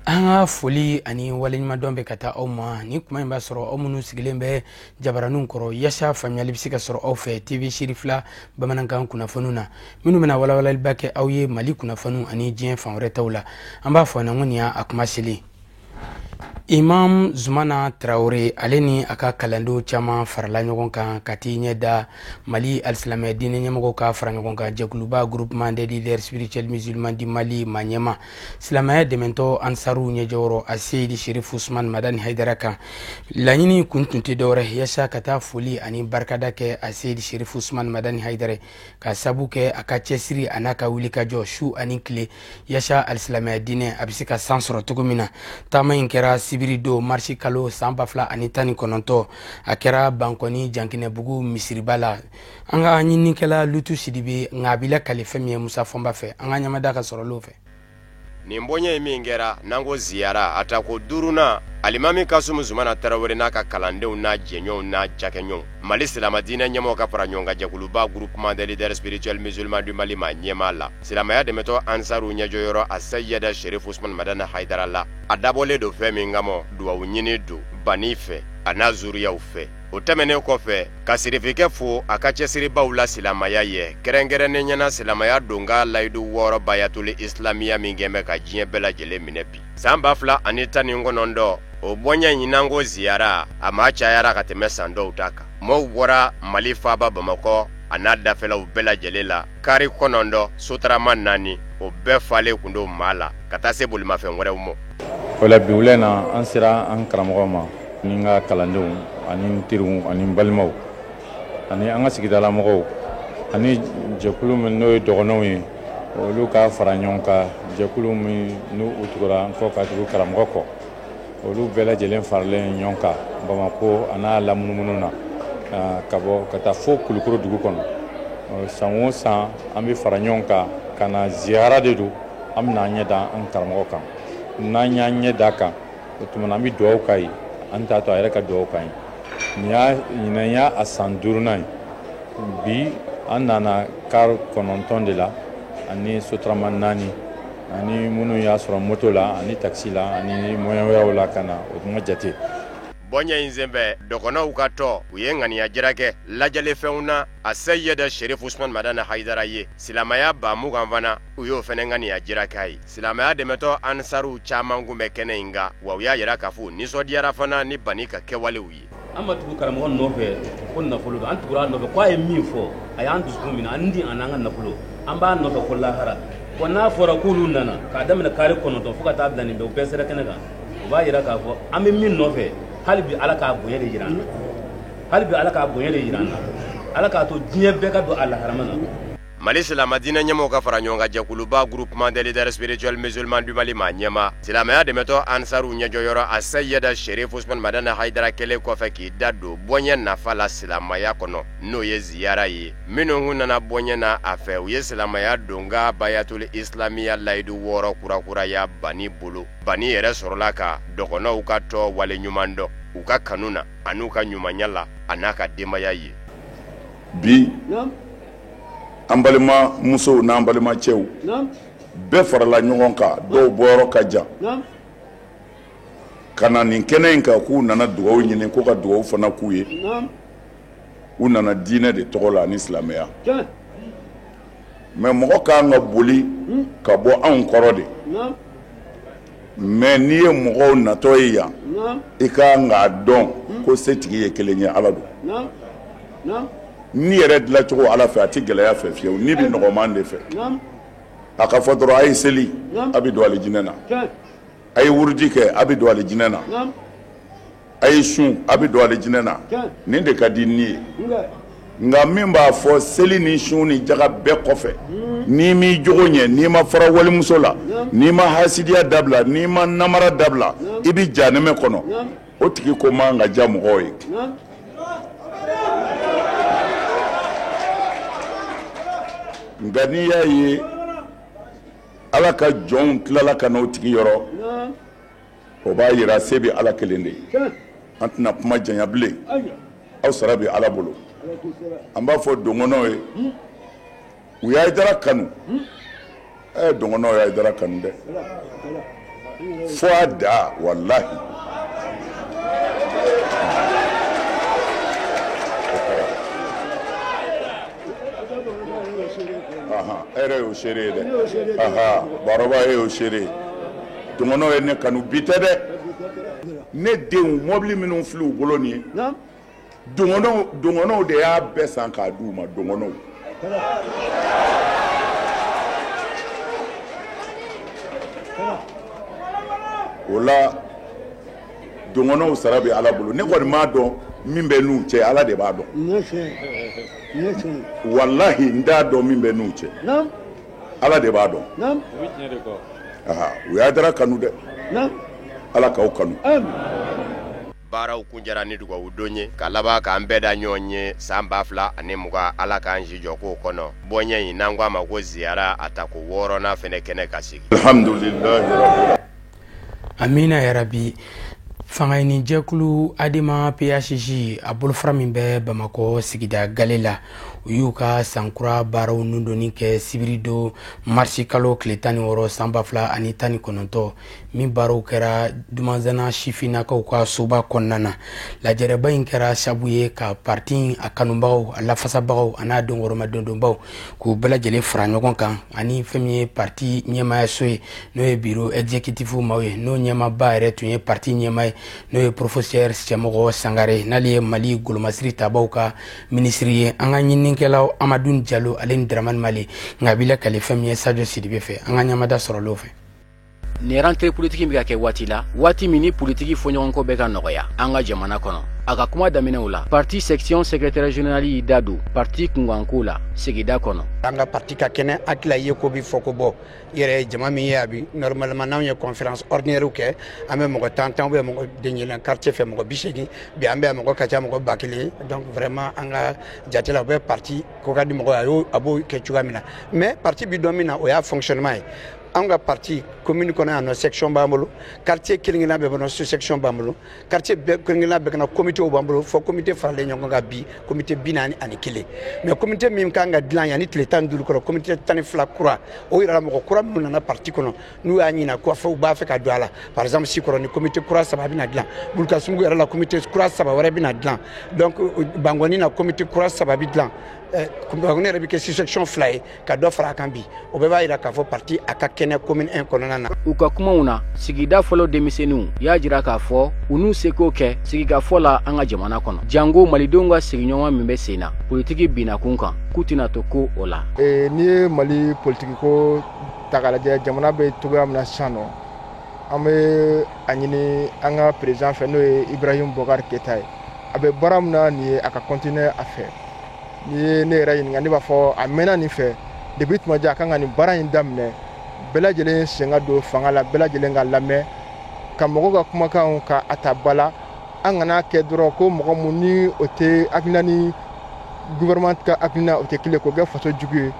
An ka foli ani waleɲumandɔn bɛ ka taa aw ma. Ni kuma in b'a sɔrɔ aw minnu sigilen bɛ jabaraninw kɔrɔ, yaasa faamuyali bɛ se ka sɔrɔ aw fɛ TV Sirifila bamanankan kunnafoniw na, minnu bɛna walawalaliba kɛ aw ye Mali kunnafoniw ani diɲɛ fan wɛrɛ taw la. An b'a fɔ na ko nin y'a kuma selen. Imam Zumana Traore, ale ni a ka kalandenw caman farala ɲɔgɔn kan ka t'i ɲɛ da Mali alisilamɛ diinɛ ɲɛmɔgɔw ka fara ɲɔgɔn kan jɛkuluba Groupement des leaders spirituels musulmans du Mali ma ɲɛma silamɛya dɛmɛtɔ Ansaru ɲɛjɔyɔrɔ Aseyidi Sherifu Usman Madani Haidara kan. Laɲini kun tun tɛ dɔwɛrɛ yaasa ka taa foli ani barikada kɛ Aseyidi Sherifu Usman Madani Haidara, ka sabu kɛ a ka cɛsiri a n'a ka wulikajɔ su ani tile yaasa alisilamɛya diinɛ a bɛ se ka san sɔrɔ cogo min na. Taama in kɛra sibiri don, marisi kalo san 2019. A kɛra Bankɔni Jankinɛbugu misiriba la. An ka ɲininikɛla Lutu Sidibe nka a b'i lakali fɛn min ye Musa Fɔnba fɛ. An ka ɲamada ka sɔrɔ fɛ. Nin bonya ye min kɛra n'an ko ziyara a ta ko duurunan, alimami Kasumu Zumana Tarawele n'a ka kalandenw n'a jɛɲɔgɔnw n'a cakɛɲɔgɔnw, Mali silamɛdiinɛ ɲɛmɔgɔw ka fara ɲɔgɔn kan jɛkuluba Groupement des leaders spirituels musulmans du Mali maa ɲɛmaa la, silamɛya dɛmɛtɔ Ansaru ɲɛjɔyɔrɔ Asayida Sherif Usman Madani Hayidara la. A dabɔlen don fɛn min kama, dugawu ɲini don bani fɛ a n'a zuriyaw fɛ. O tɛmɛnen kɔfɛ, ka sirifikɛ fo a ka cɛsiribaw la silamɛya ye, kɛrɛnkɛrɛnnenya na silamɛya donkan layidu wɔɔrɔ bayatuli isilamiya min kɛn bɛ ka diɲɛ bɛɛ lajɛlen minɛ bi. San 2019, o bɔɲɛ in n'an ko ziyara, a maa cayara ka tɛmɛ san dɔw ta kan. Maaw bɔra Mali faaba Bamakɔ a n'a dafɛlaw bɛɛ lajɛlen la, kari 9, sotarama naani, o bɛɛ falen kun don maa la ka taa se bolimafɛn wɛrɛw ma. O la bi wula in na, an sera an karamɔgɔ ma ni n ka kalandenw ani n teriw ani n balimaw ani an ka sigidalamɔgɔw ani jɛkulu min n'o ye dɔgɔnɔw ye, olu ka fara ɲɔgɔn kan, jɛkulu min n'u tugura n kɔ ka tugu karamɔgɔ kɔ, olu bɛɛ lajɛlen faralen ɲɔgɔn kan Bamakɔ a n'a lamunumunu na ka bɔ ka taa fo Kulukoro dugu kɔnɔ. San o san an bɛ fara ɲɔgɔn kan ka na ziyara de don. An bɛna an ɲɛ da an karamɔgɔ kan. N'an y'an ɲɛ da kan, o tuma an bɛ dugawu k'a ye, an t'a to a yɛrɛ ka dugawu k'an ye. Nin y'a ɲinan y'a a san duurunan ye. Bi an nana kari 9 de la ani sotarama naani ani minnu y'a sɔrɔ moto la ani takisi la ani moyen wɛrɛw la ka na, o ma jate. Bɔɲɛ in senfɛ, dɔgɔnɔw ka tɔn u ye ŋaniya jira kɛ lajɛlifɛnw na Aseyida Sherif Usman Madani Hayidara ye. Silamɛya ba 20 fana, u y'o fana ŋaniya jira k'a ye. Silamɛya dɛmɛtɔ Ansaruw caman kun bɛ kɛnɛ in kan, wa u y'a jira k'a fɔ u nisɔndiyara fana ni bani ka kɛwalew ye. An ma tugu karamɔgɔ nɔfɛ ko nafolo don, an tugura a nɔfɛ ko a ye min fɔ, a y'an dusukun minɛ, an ni a n'an ka nafolo, an b'a nɔfɛ ko lahara. Bon, n'a fɔra k'olu nana k'a daminɛ kari 9 fo ka taa bila nin bɛɛ, u bɛɛ sera kɛnɛ kan, o b'a yira k'a fɔ an bɛ min nɔfɛ, hali bi Ala k'a bonya de yira an na, hali bi Ala k'a bonya de yira an na, Ala k'a to diɲɛ bɛɛ ka don a laharama na. Mali silamɛdiinɛ ɲɛmɔgɔw ka fara ɲɔgɔn kan jɛkuluba Groupement des leaders spirituels musulmans du Mali maa ɲɛmaa, silamɛya dɛmɛtɔ Ansaru ɲɛjɔyɔrɔ Aseyida Sherif Usman Madani Hayidara kɛlen kɔfɛ k'i da don bɔɲɛ nafa la silamɛya kɔnɔ, n'o ye ziyara ye. Minnu kun nana bɔɲɛ na a fɛ, u ye silamɛya donkan bayatul islamiya layidu wɔɔrɔ kurakuraya bani bolo. Bani yɛrɛ sɔrɔla ka dɔgɔnɔw ka tɔn waleɲuman dɔn u ka kanu na an'u ka ɲumanya la a n'a ka denbaya ye. Bi an balima musow n'an balima cɛw bɛɛ farala ɲɔgɔn kan, dɔw bɔyɔrɔ ka jan ka na nin kɛnɛ in kan, k'u nana dugawu ɲini, ko ka dugawu fana k'u ye. U nana diinɛ de tɔgɔ la ani silamɛya. Mais mɔgɔ ka kan ka boli ka bɔ anw kɔrɔ de. Mais n'i ye mɔgɔw natɔ ye yan, i ka kan k'a dɔn ko setigi ye kelen ye, Ala don. Ni yɛrɛ dilancogo Ala fɛ, a tɛ gɛlɛya fɛ fiyewu, ni bɛ nɔgɔman de fɛ. A ka fɔ dɔrɔn a ye seli, a bɛ don alijinɛ na. A ye wurudi kɛ, a bɛ don alijinɛ na. A ye sun, a bɛ don alijinɛ na. Nin de ka di ni ye. Nka min b'a fɔ seli ni sun ni jaga bɛɛ kɔfɛ, n'i m'i jogo ɲɛ, n'i ma fara walimuso la, n'i ma hasidiya dabila, n'i ma namara dabila, i bɛ janɛmɛ kɔnɔ, o tigi ko man ka diya mɔgɔw ye. Nka n'i y'a ye Ala ka jɔnw tilala ka n'o tigi yɔrɔ, o b'a yira se bɛ Ala kelen de ye. An tɛna kuma janya bilen, aw sara bɛ Ala bolo. An b'a fɔ dɔgɔnɔw ye, u ye Hayidara kanu, dɔgɔnɔw ye Hayidara kanu dɛ, fo a dan, walahi. E yɛrɛ y'o seere ye dɛ, Barɔba e y'o seere ye. Dɔgɔnɔw ye ne kanu bi tɛ dɛ, ne denw mɔbili minnu filɛ u bolo nin ye, dɔgɔnɔw de y'a bɛɛ san k'a di u ma, dɔgɔnɔw. O la dɔgɔnɔw sara bɛ Ala bolo. Ne kɔni m'a dɔn min bɛ n'u cɛ, Ala de b'a dɔn. Walahi n t'a dɔn min bɛ n'u cɛ, Ala de b'a dɔn. U ye Hayidara kanu dɛ, Ala k'aw kanu. Baaraw kuncɛra ni dugawu don ye ka laban k'an bɛɛ da ɲɔgɔn ye san 2020, Ala k'an si jɔ k'o kɔnɔ. Bɔɲɛ in n'an ko a ma ko ziyara, a tako 6nan fɛnɛ kɛnɛ ka sigi. Alhamdulilahi. Amina yarabi. Fangaɲinijɛkulu Adema PHJ a bolofara min bɛ Bamakɔ sigida gale la, u y'u ka sankura baaraw nundonni kɛ sibiri don marisi kalo tile 16 san 2019, min baaraw kɛra Dumanzana sifinnakaw ka soba kɔnɔna na. Lajɛrɛba in kɛra sabu ye ka parti a kanubagaw, a lafasabagaw an'a donkɔrɔmadondonbaw k'u bɛɛ lajɛlen fara ɲɔgɔn kan, ani fɛn min ye parti ɲɛmaayaso ye, n'o ye bureau exécutif maaw ye, n'o ɲɛmaaba yɛrɛ tun ye parti ɲɛmaa ye, n'o ye professeur Cɛmɔgɔ Sangare, n'ale ye Mali golomasiri tabaw ka minisiri ye. An ka ɲininikɛlaw Amadu Jalo ale ni Dramane Mali, nka a b'i lakale fɛn min ye Sadio Sidibe fɛ, an ka ɲɛmada sɔrɔlen fɛ. Nin rentrée politique bɛ ka kɛ waati la, waati min ni politiki fɔɲɔgɔnkɔ bɛ ka nɔgɔya an ka jamana kɔnɔ. A ka kuma daminɛw la, parti section secrétaire général y'i da don parti kunkanko la sigida kɔnɔ. An ka parti ka kɛnɛ hakili ye ko bi fɔ ko bɔ i yɛrɛ ye jama min ye a bi, normalement n'anw ye conférence ordinaire kɛ, an bɛ mɔgɔ 10 10 ou mɔgɔ den quartier fɛ mɔgɔ 80, bi an bɛ mɔgɔ ka ca mɔgɔ 1000. Donc vraiment an ka jate la, u bɛ parti ko ka di mɔgɔ ye, a b'o kɛ cogoya min na. Mais parti bi dɔn min na, o y'a fonctionnement ye. An ka parti commune kɔnɔ yan nɔ, section b'an bolo, quartier kelen kelenna bɛɛ kɔnɔ sous section b'an bolo, quartier bɛɛ kelen kelenna bɛɛ kɔnɔ comité b'an bolo, fɔ comité faralen ɲɔgɔn kan bi comité 41. Mais comité min kan ka dilan yan ni tile 15 kɔrɔ, comité 12 kura, o yɛrɛ la mɔgɔ kura minnu nana parti kɔnɔ n'u y'a ɲina ko fɔ u b'a fɛ ka don a la. Par exemple Sikɔrɔ ni comité kura 3 bɛna dilan, Bulukasugu yɛrɛ la comité kura 3 wɛrɛ bɛna dilan, donc Bangɔni na comité kura 3 bɛ dilan, Bangɔni yɛrɛ bɛ kɛ sous section 2 ye ka dɔ fara a kan bi. O bɛɛ b'a jira k'a fɔ parti a ka kɛnɛ commune 1 kɔnɔna na. U ka kumaw na, sigida fɔlɔ denmisɛnninw y'a jira k'a fɔ u n'u seko kɛ sigikafɔ la an ka jamana kɔnɔ, jango malidenw ka sigiɲɔgɔn min bɛ sen na politiki binna kun kan, k'u tɛna to ko o la. N'i ye Mali politiki ko ta k'a lajɛ, jamana bɛ cogoya min na sisan nɔ, an bɛ a ɲini an ka président fɛ, n'o ye Ibrahim Boubacar Keïta ye, a bɛ baara min na nin ye, a ka continuer a fɛ. N'i ye ne yɛrɛ ɲininka, ne b'a fɔ a mɛnna nin fɛ depuis tuma jan, a kan ka nin baara in daminɛ, bɛɛ lajɛlen sen ka don fanga la, bɛɛ lajɛlen ka lamɛn, ka mɔgɔw ka kumakanw ka a ta ba la. An kana kɛ dɔrɔn ko mɔgɔ mun ni o tɛ hakilina ni gouvernement ka hakilina o tɛ kelen, k'o kɛ faso jugu ye.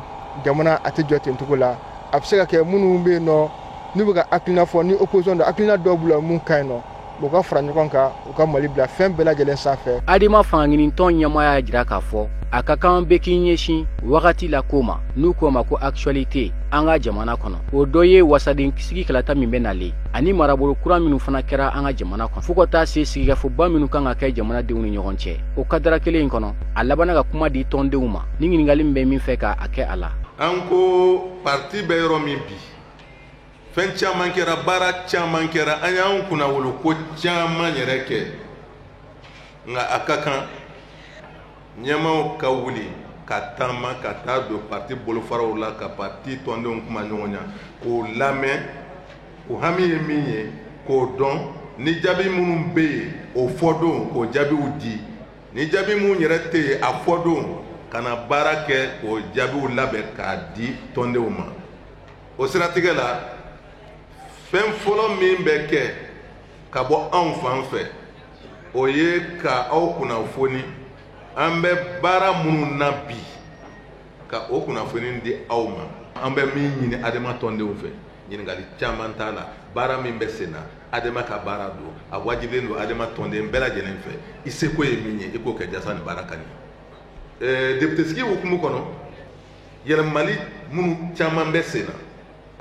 Jamana a tɛ jɔ ten cogo la. A bɛ se ka kɛ minnu bɛ yen nɔ n'u bɛ ka hakilina fɔ, ni opposition don, hakilina dɔw b'u la mun ka ɲi nɔ, u ka fara ɲɔgɔn kan, u ka Mali bila fɛn bɛɛ lajɛlen sanfɛ. Adema fangaɲinitɔn ɲɛmaa y'a jira k'a fɔ a ka kan bɛɛ k'i ɲɛsin wagati la ko ma, n'u k'o ma ko actualité an ka jamana kɔnɔ. O dɔ ye wasaden sigi kalata min bɛ nalen, ani marabolo kura minnu fana kɛra an ka jamana kɔnɔ, fo ka taa se sigikafɔba minnu kan ka kɛ jamanadenw ni ɲɔgɔn cɛ. O kadara kelen in kɔnɔ, a labanna ka kuma di tɔndenw ma ni ɲininkali min bɛ min fɛ k'a kɛ a la. An ko parti bɛ yɔrɔ min bi, fɛn caman kɛra, baara caman kɛra, an y'an kunnawolo ko caman yɛrɛ kɛ, nka a ka kan ɲɛmaaw ka wuli ka taama ka taa don parti bolofaraw la, ka parti tɔndenw kuma ɲɔgɔn ɲa, k'o lamɛn, o hami ye min ye k'o dɔn, ni jaabi minnu bɛ yen o fɔ don k'o jaabiw di, ni jaabi minnu yɛrɛ tɛ yen a fɔ don ka na baara kɛ k'o jaabiw labɛn k'a di tɔndenw ma. O siratigɛ la, fɛn fɔlɔ min bɛ kɛ ka bɔ anw fan fɛ, o ye ka aw kunnafoni an bɛ baara minnu na bi, ka o kunnafoni di aw ma. An bɛ min ɲini Adema tɔndenw fɛ, ɲininkali caman t'a la, baara min bɛ sen na, Adema ka baara don, a wajibilen don Adema tɔnden bɛɛ lajɛlen fɛ, i seko ye min ye, i k'o kɛ jasa nin baara ka ɲɛ. Député sigi hukumu kɔnɔ, yɛlɛmali minnu caman bɛ sen na,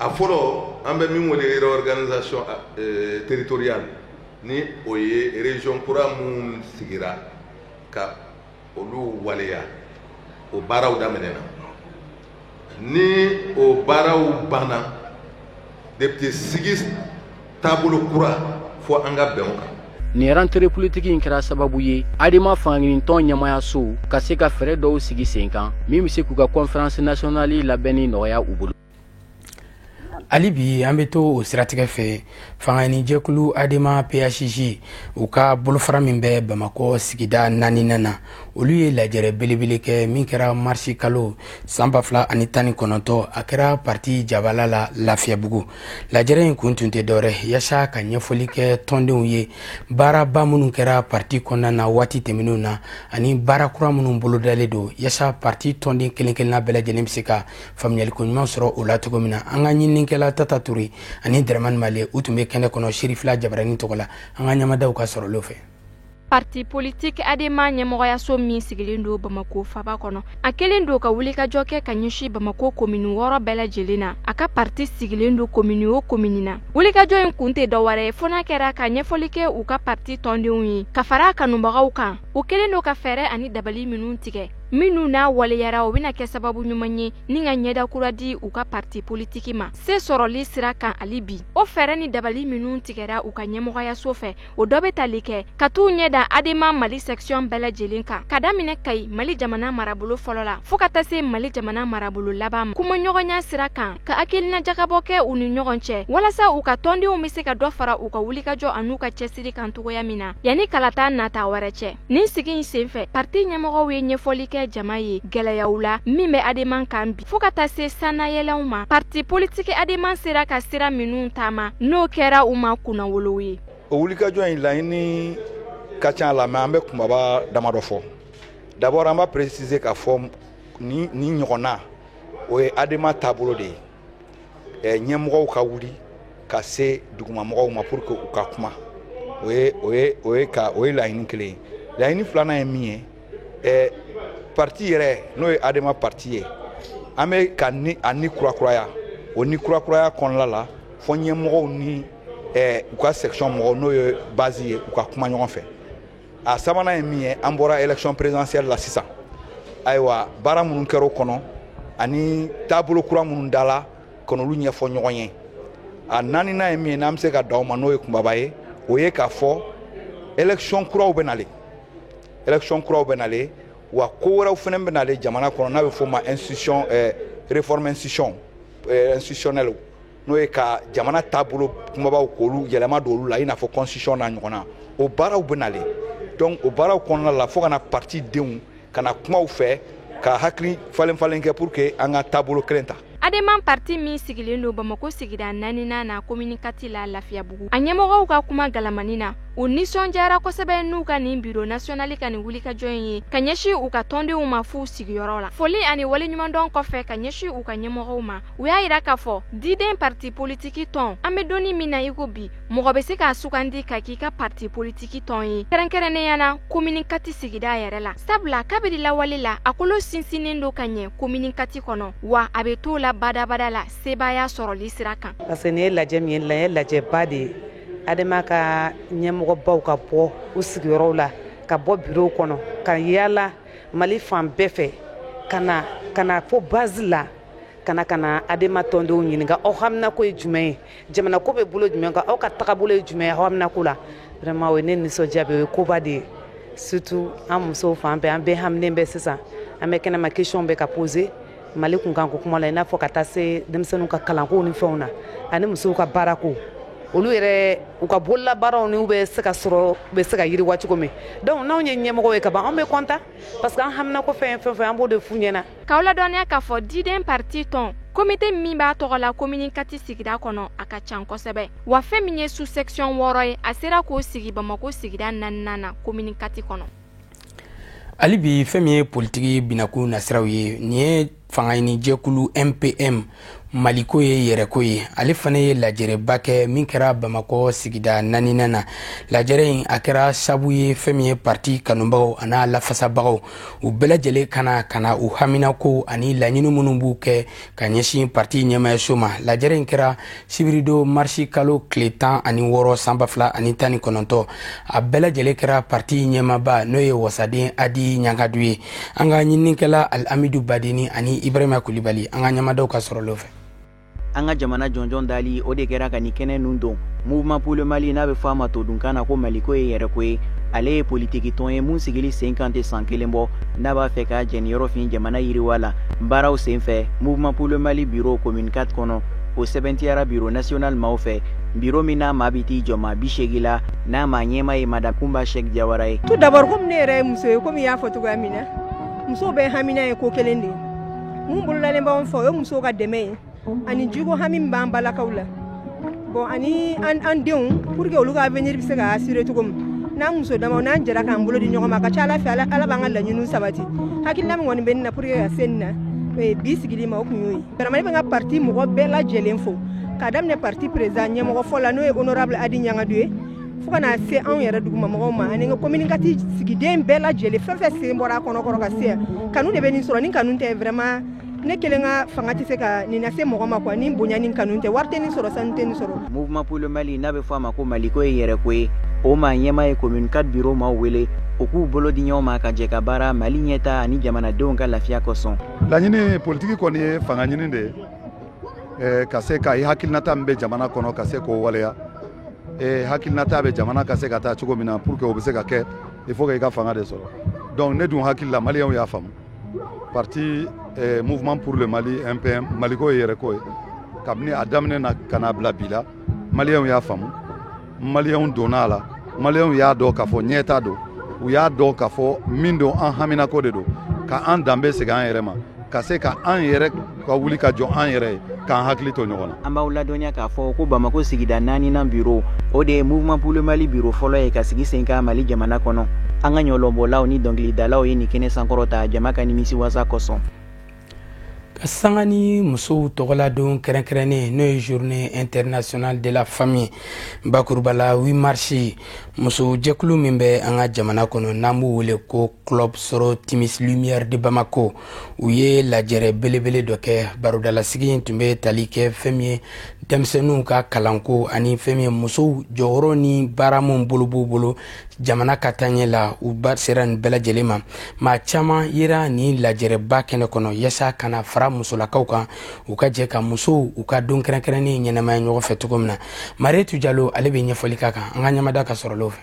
a fɔlɔ an bɛ min wele réorganisation territoriale, ni o ye région kura minnu sigira ka olu waleya, o baaraw daminɛna. Ni o baaraw banna, député sigi taabolo kura fo an ka bɛn o kan. Nin rentrée politique in kɛra sababu ye Adema fangaɲinitɔn ɲɛmayaso ka se ka fɛɛrɛ dɔw sigi sen kan min bɛ se k'u ka conférence nationale labɛnni nɔgɔya u bolo. Hali bi an bɛ to o siratigɛ fɛ, fangaɲinijɛkulu Adema PHJ, u ka bolofara min bɛ Bamakɔ sigida naaninan na, olu ye lajɛrɛ belebele kɛ min kɛra marisi kalo san 2019, a kɛra parti jabala la Lafiyabugu. Lajɛrɛ in kun tun tɛ dɔwɛrɛ yaasa ka ɲɛfɔli kɛ tɔndenw ye baaraba minnu kɛra parti kɔnɔna na waati tɛmɛnenw na, ani baara kura minnu bolodalen don, yaasa parti tɔnden kelen kelenna bɛɛ lajɛlen bɛ se ka faamuyaliko ɲuman sɔrɔ o la cogo min na. An ka ɲininikɛla Tata Touré ani Dramane Male, u tun bɛ kɛnɛ kɔnɔ Sirifila Jabarani tɔgɔ la. An ka ɲamadaw ka sɔrɔlo fɛ. Parti politique Adema ɲɛmɔgɔyaso min sigilen don Bamako faba kɔnɔ, a kɛlen don ka wulikajɔ kɛ ka ɲɛsin Bamako komini 6 bɛɛ lajɛlen na. A ka parti sigilen don komini o komini na. Wulikajɔ in kun tɛ dɔwɛrɛ ye fo n'a kɛra ka ɲɛfɔli kɛ u ka parti tɔndenw ye, ka fara a kanubagaw kan. U kɛlen don ka fɛɛrɛ ani dabali minnu tigɛ, minnu n'a waleyara, o bɛna kɛ sababu ɲuman ye ni ka ɲɛda kura di u ka parti politique ma se sɔrɔli sira kan. Hali bi, o fɛɛrɛ ni dabali minnu tigɛra u ka ɲɛmɔgɔyaso fɛ, o dɔ bɛ tali kɛ ka t'u ɲɛ da Adema Mali section bɛɛ lajɛlen kan, ka daminɛ Kayi Mali jamana marabolo fɔlɔ la fo ka taa se Mali jamana marabolo laban ma, kumaɲɔgɔnya sira kan, ka hakilina jagabɔ kɛ u ni ɲɔgɔn cɛ walasa u ka tɔndenw bɛ se ka dɔ fara u ka wulikajɔ an'u ka cɛsiri kan cogoya min na yanni kalata nata wɛrɛ cɛ. Nin sigi in senfɛ, parti ɲɛmɔgɔw ye ɲɛfɔli kɛ jama ye gɛlɛyaw la min bɛ Adema kan bi, fo ka taa se sannayɛlɛnw ma parti politique Adema sera ka sira minnu taama, n'o kɛra u ma kunnawolow ye. O wulikajɔ in laɲini ka ca la, mais an bɛ kumaba damadɔ fɔ. D'abord, an b'a préciser k'a fɔ ni ɲɔgɔnna, o ye Adema taabolo de ye. Ɲɛmɔgɔw ka wuli ka se dugumamɔgɔw ma pour que u ka kuma, o ye o ye o ye ka o ye laɲini kelen ye. Laɲini filanan ye min ye, parti yɛrɛ, n'o ye Adema parti ye, an bɛ ka ni a ni kurakuraya. O ni kurakuraya kɔnɔna la, fɔ ɲɛmɔgɔw ni u ka section mɔgɔw, n'o ye base ye, u ka kuma ɲɔgɔn fɛ. A sabanan ye min ye, an bɔra élection présidentielle la sisan. Ayiwa, baara minnu kɛra o kɔnɔ ani taabolo kura minnu dala, ka n'olu ɲɛfɔ ɲɔgɔn ye. A naaninan ye min ye, n'an bɛ se ka dan o ma, n'o ye kunbaba ye, o ye k'a fɔ élection kuraw bɛ nalen, élection kuraw bɛ nalen, wa ko wɛrɛw fana bɛ nalen jamana kɔnɔ, n'a bɛ f'o ma institution réforme institutionnelle, n'o ye ka jamana taabolo kunbabaw k'olu yɛlɛma don olu la, i n'a fɔ constitution n'a ɲɔgɔnna. O baaraw bɛ nalen. Donc o baaraw kɔnɔna la, fo ka na parti denw ka na kumaw fɛ ka hakili falen falen kɛ pour que an ka taabolo kelen ta. Adema parti min sigilen don Bamako sigida naaninan na, commune 4 la, Lafiyabugu, a ɲɛmɔgɔw ka kuma galamani na, u nisɔndiyara kosɛbɛ n'u ka nin bureau national ka nin wulikajɔ in ye ka ɲɛsin u ka tɔndenw ma f'u sigiyɔrɔ la. Foli ani waleɲumandɔn kɔfɛ ka ɲɛsin u ka ɲɛmɔgɔw ma, u y'a yira k'a fɔ diden parti politique tɔn, an bɛ donni min na i ko bi, mɔgɔ bɛ se k'a sugandi ka k'i ka parti politique tɔn ye, kɛrɛnkɛrɛnnenya na commune 4 sigida yɛrɛ la, sabula kabiri lawale la, a kolo sinsinnen don ka ɲɛ commune 4 kɔnɔ, wa a bɛ t'o la badabada la sebaaya sɔrɔli sira kan. Parce que nin ye lajɛ min ye, nin ye lajɛba de ye. Adema ka ɲɛmɔgɔbaw ka bɔ u sigiyɔrɔw la, ka bɔ bureau kɔnɔ, ka yaala Mali fan bɛɛ fɛ, ka na fo base la, ka na Adema tɔndenw ɲininka: aw haminako ye jumɛn ye? Jamana ko bɛ bolo jumɛn kan? Aw ka tagabolo ye jumɛn ye aw haminako la? Vraiment, o ye ne nisɔndiya bɛ, o ye koba de ye, surtout an musow fan bɛɛ, an bɛɛ haminen bɛ sisan. An bɛ kɛnɛma, question bɛ ka poser Mali kunkanko kuma la, i n'a fɔ ka taa se denmisɛnninw ka kalanko ni fɛnw na, ani musow ka baarako, olu yɛrɛ u ka bololabaaraw ni u bɛ se ka sɔrɔ, u bɛ se ka yiriwa cogo min. Donc n'anw ye ɲɛmɔgɔ ye ka ban, anw bɛ content parce que an haminako fɛn fɛn fɛn, an b'o de f'u ɲɛna. K'aw ladɔnniya k'a fɔ diden parti tɔn komite min b'a tɔgɔ la commune 4 sigida kɔnɔ, a ka can kosɛbɛ, wa fɛn min ye sous section 6 ye, a sera k'o sigi Bamako sigida naaninan na, commune 4 kɔnɔ. Hali bi, fɛn min ye politiki binakun nasiraw ye, nin ye fangaɲinijɛkulu MPM, Maliko ye yɛrɛko ye, ale fana ye lajɛrɛba kɛ min kɛra Bamakɔ sigida naaninan na. Lajɛrɛ in a kɛra sabu ye fɛn min ye parti kanubagaw an'a lafasabagaw, u bɛɛ lajɛlen ka na ka na u haminako ani laɲini minnu b'u kɛ ka ɲɛsin parti ɲɛmayaso ma. Lajɛrɛ in kɛra sibiridon marisi kalo tile 16 san 2019. A bɛɛ lajɛlen kɛra parti ɲɛmaba, n'o ye wasaden Adi Ɲangadu ye. An ka ɲininikɛla Alamidu Badeni ani Ibrahima Kulibali, an ka ɲamadaw ka sɔrɔlenw fɛ. An ka jamana jɔnjɔn dali, o de kɛra ka nin kɛnɛ nun don. Mouvement pour le Mali, n'a bɛ fɔ a ma todunkan na ko Maliko ye yɛrɛko ye, ale ye politiki tɔn ye mun sigili sen kan tɛ san kelen bɔ, n'a b'a fɛ k'a jɛniyɔrɔ fin jamana yiriwa la. Baaraw sen fɛ, Mouvement pour le Mali bureau commune 4 kɔnɔ, o sɛbɛntiyara bureau national maaw fɛ, bureau min n'a maa bɛ t'i jɔ maa 80 la, n'a maa ɲɛmaa ye madame Kunba Sɛk Jawara ye. Tout d'abord, komi ne yɛrɛ ye muso ye, komi i y'a fɔ cogoya min na, musow bɛɛ hamina ye ko kelen de ye. Mun bololalen b'anw fɛ, o ye musow ka dɛmɛ ye ani jiko hami min b'an balakaw la. Bon, ani an denw, pour que olu ka avenir bɛ se ka assurer cogo min, n'an muso damaw n'an jɛra k'an bolo di ɲɔgɔn ma, a ka ca Ala fɛ, Ala b'an ka laɲiniw sabati. Hakilina min kɔni bɛ ne na pour que ka se nin na bi sigili ma, o tun y'o ye. Vraiment, ne bɛ n ka parti mɔgɔ bɛɛ lajɛlen fo, k'a daminɛ parti président ɲɛmɔgɔ fɔlɔ la, n'o ye honorable Adi Ɲangadu ye, fo ka na se anw yɛrɛ dugumamɔgɔw ma, ani n ka commune 4 sigiden bɛɛ lajɛlen, fɛn fɛn sen bɔra a kɔnɔkɔrɔ ka se yan. Kanu de bɛ nin sɔrɔ. Ni kanu tɛ, vraiment, ne kelen ka fanga tɛ se ka nin lase mɔgɔ ma quoi. Ni bonya ni kanu tɛ, wari tɛ nin sɔrɔ, sanu tɛ nin sɔrɔ. Mouvement pour le Mali, n'a bɛ fɔ a ma ko Maliko ye yɛrɛko ye, o maa ɲɛmaa ye commune 4 bureau maaw wele u k'u bolo di ɲɔgɔn ma ka jɛ ka baara Mali ɲɛta ani jamanadenw ka lafiya kosɔn. Laɲini politiki kɔni ye fanga ɲini de ye, ka se ka i hakilinata min bɛ jamana kɔnɔ, ka se k'o waleya. Hakilinata bɛ jamana ka se ka taa cogo min na, pour que o bɛ se ka kɛ, il faut que i ka fanga de sɔrɔ. Donc ne dun hakili la, maliyɛnw y'a faamu, parti Mouvement pour le Mali, MPM, Maliko ye yɛrɛko ye, kabini a daminɛ na ka n'a bila bi la, maliyɛnw y'a faamu, maliyɛnw donna a la, maliyɛnw y'a dɔn k'a fɔ ɲɛta don, u y'a dɔn k'a fɔ min don, an haminako de don, ka an danbe segin an yɛrɛ ma, ka se ka an yɛrɛ ka wuli ka jɔ an yɛrɛ ye, k'an hakili to ɲɔgɔn na. An b'aw ladɔnniya k'a fɔ ko Bamako sigida naaninan bureau, o de ye Mouvement pour le Mali bureau fɔlɔ ye ka sigi sen kan Mali jamana kɔnɔ. An ka ɲɔlɔnbɔlaw ni dɔnkilidalaw ye nin kɛnɛ sankɔrɔta jama ka nimisiwasa kosɔn. Ka sanga ni musow tɔgɔladon kɛrɛnkɛrɛnnen, n'o ye Journée internationale de la femme, bakuruba la, 8 mars, muso jɛkulu min bɛ an ka jamana kɔnɔ, n'an b'u wele ko Club Soro Timis Lumière de Bamako, u ye lajɛrɛ belebele dɔ kɛ. Barodalasigi in tun bɛ tali kɛ fɛn min ye denmisɛnninw ka kalanko ani fɛn min ye musow jɔyɔrɔ ni baara min bolo b'u bolo jamana ka taaɲɛ la. U ba sera nin bɛɛ lajɛlen ma. Maa caman yera nin lajɛrɛba kɛnɛ kɔnɔ yaasa ka na fara musolakaw kan, u ka jɛ ka musow u ka don kɛrɛnkɛrɛnnen ɲɛnamaya ɲɔgɔn fɛ cogo min na. Marietu Jalo, ale bɛ ɲɛfɔli k'a kan, an ka ɲamada ka sɔrɔlenw fɛ.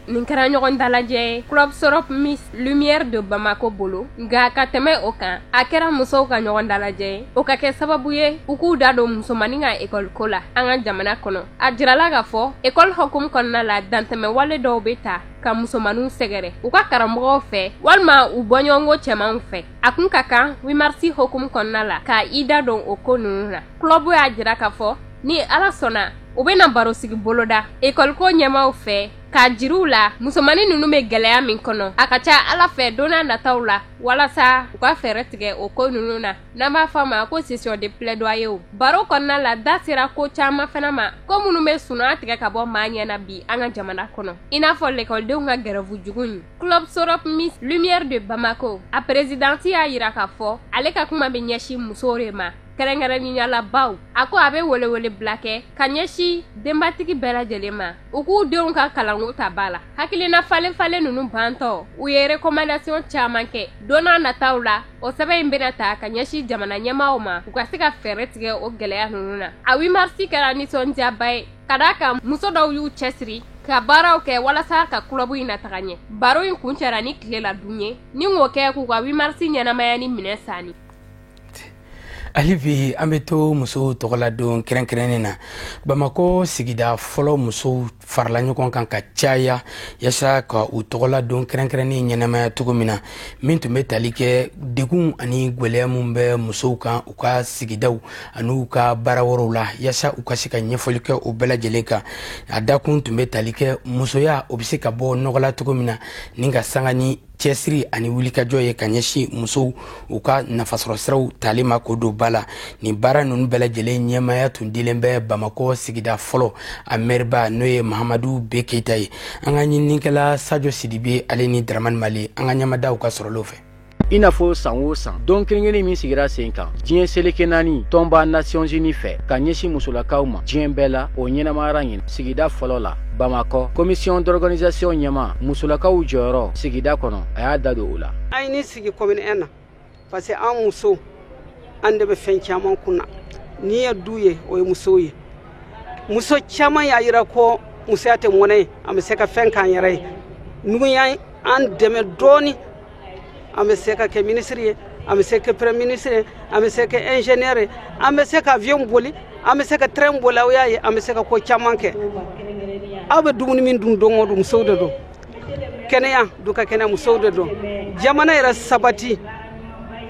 Nin kɛra ɲɔgɔn dalajɛ ye Club Sorop Miss Lumière de Bamako bolo. Nka ka tɛmɛ o kan, a kɛra musow ka ɲɔgɔn dalajɛ ye, o ka kɛ sababu ye u k'u da don musomanin ka ekɔliko la an ka jamana kɔnɔ. A jirala k'a fɔ ekɔli hukumu kɔnɔna la, dantɛmɛ wale dɔw bɛ ta ka musomaninw sɛgɛrɛ u ka karamɔgɔw fɛ walima u bɔɲɔgɔnko cɛmanw fɛ. A kun ka kan 8 mars hukumu kɔnɔna la ka i da don o ko ninnu na. Club y'a jira k'a fɔ ni Ala sɔnna, u bɛna barosigi boloda ekɔliko ɲɛmaw fɛ k'a jiriw la musomanin ninnu bɛ gɛlɛya min kɔnɔ. A ka ca Ala fɛ, don n'a nataw la, walasa u ka fɛɛrɛ tigɛ o ko ninnu na, n'an b'a fɔ a ma ko session de plaidoyer. Baro kɔnɔna la, da sera ko caman fana ma, ko minnu bɛ sunan tigɛ ka bɔ maa ɲɛ na bi an ka jamana kɔnɔ, i n'a fɔ lekɔlidenw ka grève jugu in. Club Sorop Miss Lumière de Bamako, a présidente y'a yira k'a fɔ ale ka kuma bɛ ɲɛsin musow de ma, kɛrɛnkɛrɛnnenya la baw. A ko a bɛ welewele bila kɛ ka ɲɛsin denbatigi bɛɛ lajɛlen ma, u k'u denw ka kalanko ta ba la. Hakilina falen falen ninnu bantɔ, u ye recommandation caman kɛ. Don n'a nataw la, o sɛbɛn in bɛna ta ka ɲɛsin jamana ɲɛmaaw ma, u ka se ka fɛɛrɛ tigɛ o gɛlɛya ninnu na. A 8 mars kɛra nisɔndiyaba ye, ka d'a kan muso dɔw y'u cɛsiri ka baaraw kɛ walasa ka club in nataga ɲɛ. Baro in kuncɛra ni tile la dun ye ni k'o kɛ k'u ka 8 mars ɲɛnamaya ni minɛ sanni. Hali bi, an bɛ to musow tɔgɔladon kɛrɛnkɛrɛnnen na. Bamakɔ sigida fɔlɔ musow farala ɲɔgɔn kan ka caya yaasa ka u tɔgɔladon kɛrɛnkɛrɛnnen ɲɛnamaya cogo min na, min tun bɛ tali kɛ degun ani gwɛlɛya min bɛ musow kan u ka sigidaw ani ka baara wɛrɛw la, yaasa u ka se ka ɲɛfɔli kɛ o bɛɛ lajɛlen kan. A dakun tun bɛ tali kɛ musoya, o bɛ se ka bɔ nɔgɔ la cogo min na, ni ka sanga ni Cɛsiri ani wulikajɔ ye ka ɲɛsin musow u ka nafasɔrɔsiraw tali ma k'o don ba la. Nin baara ninnu bɛɛ lajɛlen ɲɛmaaya tun dilen bɛ Bamakɔ sigida fɔlɔ a mɛriba, n'o ye Mahamadu B Keyita ye. An ka ɲininikɛla Sajo Sidibe, ale ni Dramani Mali, an ka ɲɛmadaw ka sɔrɔlenw fɛ. I n'a fɔ san o san, don kelen min sigira sen kan diɲɛ seleke naani tɔnba Nations Unies fɛ ka ɲɛsin musolakaw ma diɲɛ bɛɛ la, o ɲɛnamayara ɲin sigida fɔlɔ la Bamakɔ. Commission d'organisation ɲɛma, musolakaw jɔyɔrɔ sigida kɔnɔ, a y'a da don o la. An ye nin sigi commune 1 na parce que an musow, an de bɛ fɛn caman kunna. N'i ye du ye, o ye musow ye. Muso caman y'a yira ko musoya tɛ mɔnɛ ye, an bɛ se ka fɛn k'an yɛrɛ ye. N'u y'an dɛmɛ dɔɔni, an bɛ se ka kɛ minisiri ye, an bɛ se ka kɛ premier ministre ye, an bɛ se ka kɛ ingénieur ye, an bɛ se ka avion boli, an bɛ se ka train boli. Aw y'a ye, an bɛ se ka ko caman kɛ. Aw bɛ dumuni min dun don o don, musow de don. Kɛnɛya du ka kɛnɛ, musow de don. Jamana yɛrɛ sabati,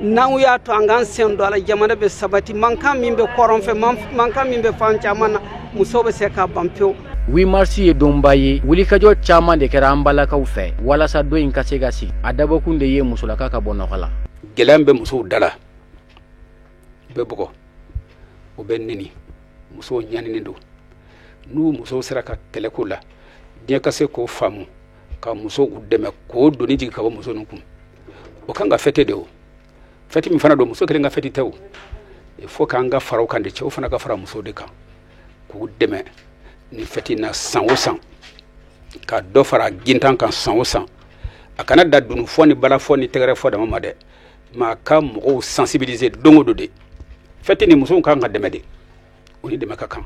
n'anw y'a to an k'an sen don a la, jamana bɛ sabati. Mankan min bɛ kɔrɔn fɛ, mankan min bɛ fan caman na, musow bɛ se k'a ban pewu. 8 mars ye donba ye. Wulikajɔ caman de kɛra an balakaw fɛ walasa don in ka se ka sigi. A dabɔkun de ye musolaka ka bɔ nɔgɔ la. Gɛlɛya bɛ musow da la, u bɛ bugɔ, u bɛ neni, musow ɲaninen don. N'u musow sera ka kɛlɛ ko la, diɲɛ ka se k'o faamu ka musow dɛmɛ k'o doni jigin ka bɔ muso ninnu kun, o kan ka fête de. O fête min fana don, muso kelen ka fête tɛ. O il faut k'an ka fara o kan de, cɛw fana ka fara musow de kan k'u dɛmɛ nin fête na san o san, ka dɔ fara gintan kan san o san. A kana da dunun fɔ ni bala fɔ ni tɛgɛrɛ fɔ dama ma dɛ, maa ka mɔgɔw sensibiliser don o don de. Fête ni musow kan ka dɛmɛ de, o ni dɛmɛ ka kan,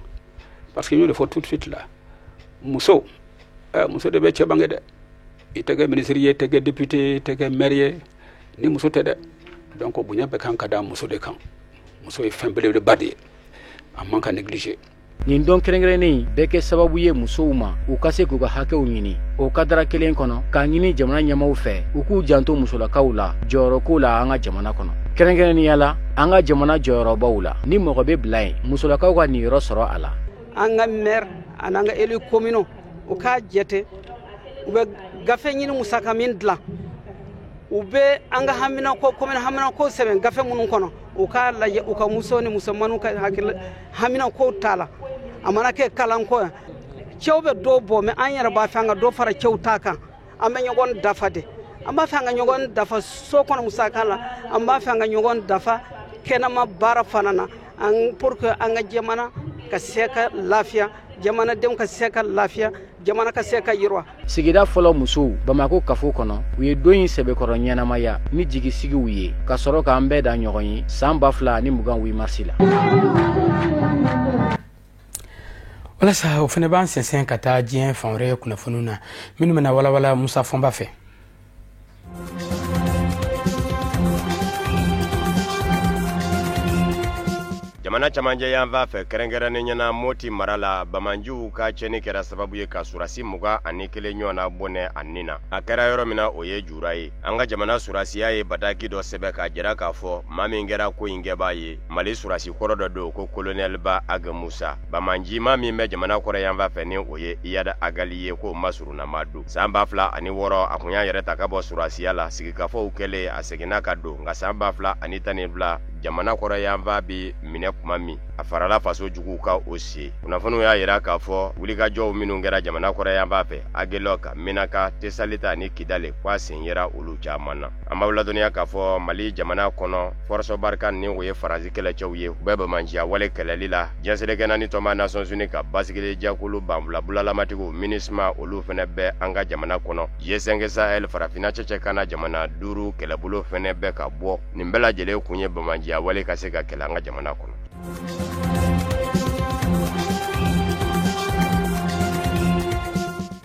parce que n y'o de fɔ tout de suite la, muso de bɛ cɛ bange dɛ. I tɛ kɛ ministre ye, i tɛ kɛ député ye, i tɛ kɛ maire ye ni muso tɛ dɛ. Donc bonya bɛɛ kan ka da muso de kan. Muso ye fɛn belebeleba de ye, a man ka négliger. Nin don kɛrɛnkɛrɛnnen bɛ kɛ sababu ye musow ma, u ka se k'u ka hakɛw ɲini. O kadara kelen kɔnɔ, k'a ɲini jamana ɲɛmaw fɛ u k'u janto musolakaw la jɔyɔrɔko la an ka jamana kɔnɔ, kɛrɛnkɛrɛnnenya la an ka jamana jɔyɔrɔbaw la. Ni mɔgɔ bɛ bila yen, musolakaw ka niyɔrɔ sɔrɔ a la. An ka maire ani an ka élu communaux, u k'a jate, u bɛ gafe ɲini musaka min dilan, u bɛ an ka haminako, commune haminako sɛbɛn gafe minnu kɔnɔ, u k'a lajɛ u ka muso ni musomaninw ka hakili haminako t'a la. A mana kɛ kalanko ye, cɛw bɛ dɔw bɔ, mais an yɛrɛ b'a fɛ an ka dɔ fara cɛw ta kan. An bɛ ɲɔgɔn dafa de, an b'a fɛ an ka ɲɔgɔn dafa so kɔnɔ musaka la, an b'a fɛ an ka ɲɔgɔn dafa kɛnɛma baara fana na, an pour que an ka jamana ka se ka lafiya, jamanadenw ka se ka lafiya, jamana ka se ka yiriwa. Sigida fɔlɔ musow Bamako kafo kɔnɔ, u ye don in sɛbɛkɔrɔ ɲɛnamaya ni jigisigiw ye, ka sɔrɔ k'an bɛɛ da ɲɔgɔn ye san 2020 8 mars la. Walasa o fana b'an sɛnsɛn ka taa diɲɛ fan wɛrɛ kunnafoniw na, minnu bɛna walawala Musa Fɔnba fɛ. Jamana camancɛ yanfan fɛ, kɛrɛnkɛrɛnnen ɲɛna Moti mara la, bamanjiw ka cɛni kɛra sababu ye ka surasi 21 ɲɔgɔn na bɔnɛ a nin na. A kɛra yɔrɔ min na, o ye Jura ye. An ka jamana surasiya ye bataki dɔ sɛbɛn k'a jira k'a fɔ maa min kɛra ko in kɛbaa ye, Mali surasi kɔrɔ dɔ don, ko kolonɛliba Ag Musa. Bamanjima min bɛ jamana kɔrɔ yanfan fɛ, ni o ye Iyad Ag Ghali ye, k'o masurunnama don. San 2006, a kun y'a yɛrɛ ta ka bɔ surasiya la. Sigikafɔw kɛlen, a seginna ka don, nka san 2012, jamana kɔrɔ yanfan bi minɛ kuma min, a farala faso juguw ka o sen. Kunnafoniw y'a yira k'a fɔ wulikajɔw minnu kɛra jamana kɔrɔ yanfan fɛ, Agelɔk, Menaka, Tesalita ni Kidali, k'a sen yera olu caman na. An b'aw ladɔnniya k'a fɔ Mali jamana kɔnɔ, Force Barkhane, ni o ye Faransi kɛlɛcɛw ye, u bɛ bamanciya wale kɛlɛli la. Diɲɛ seleke naani tɔnba Nations Unies ka basigili jɛkulu banfula bulalamatigiw MINUSMA, olu fɛnɛ bɛ an ka jamana kɔnɔ. G5 Sahel, farafinna cɛcɛ kana jamana 5 kɛlɛbolo fɛnɛ bɛ ka bɔ. Nin bɛɛ lajɛlen kun ye bamanciya wale ka se ka kɛlɛ an ka jamana kɔnɔ.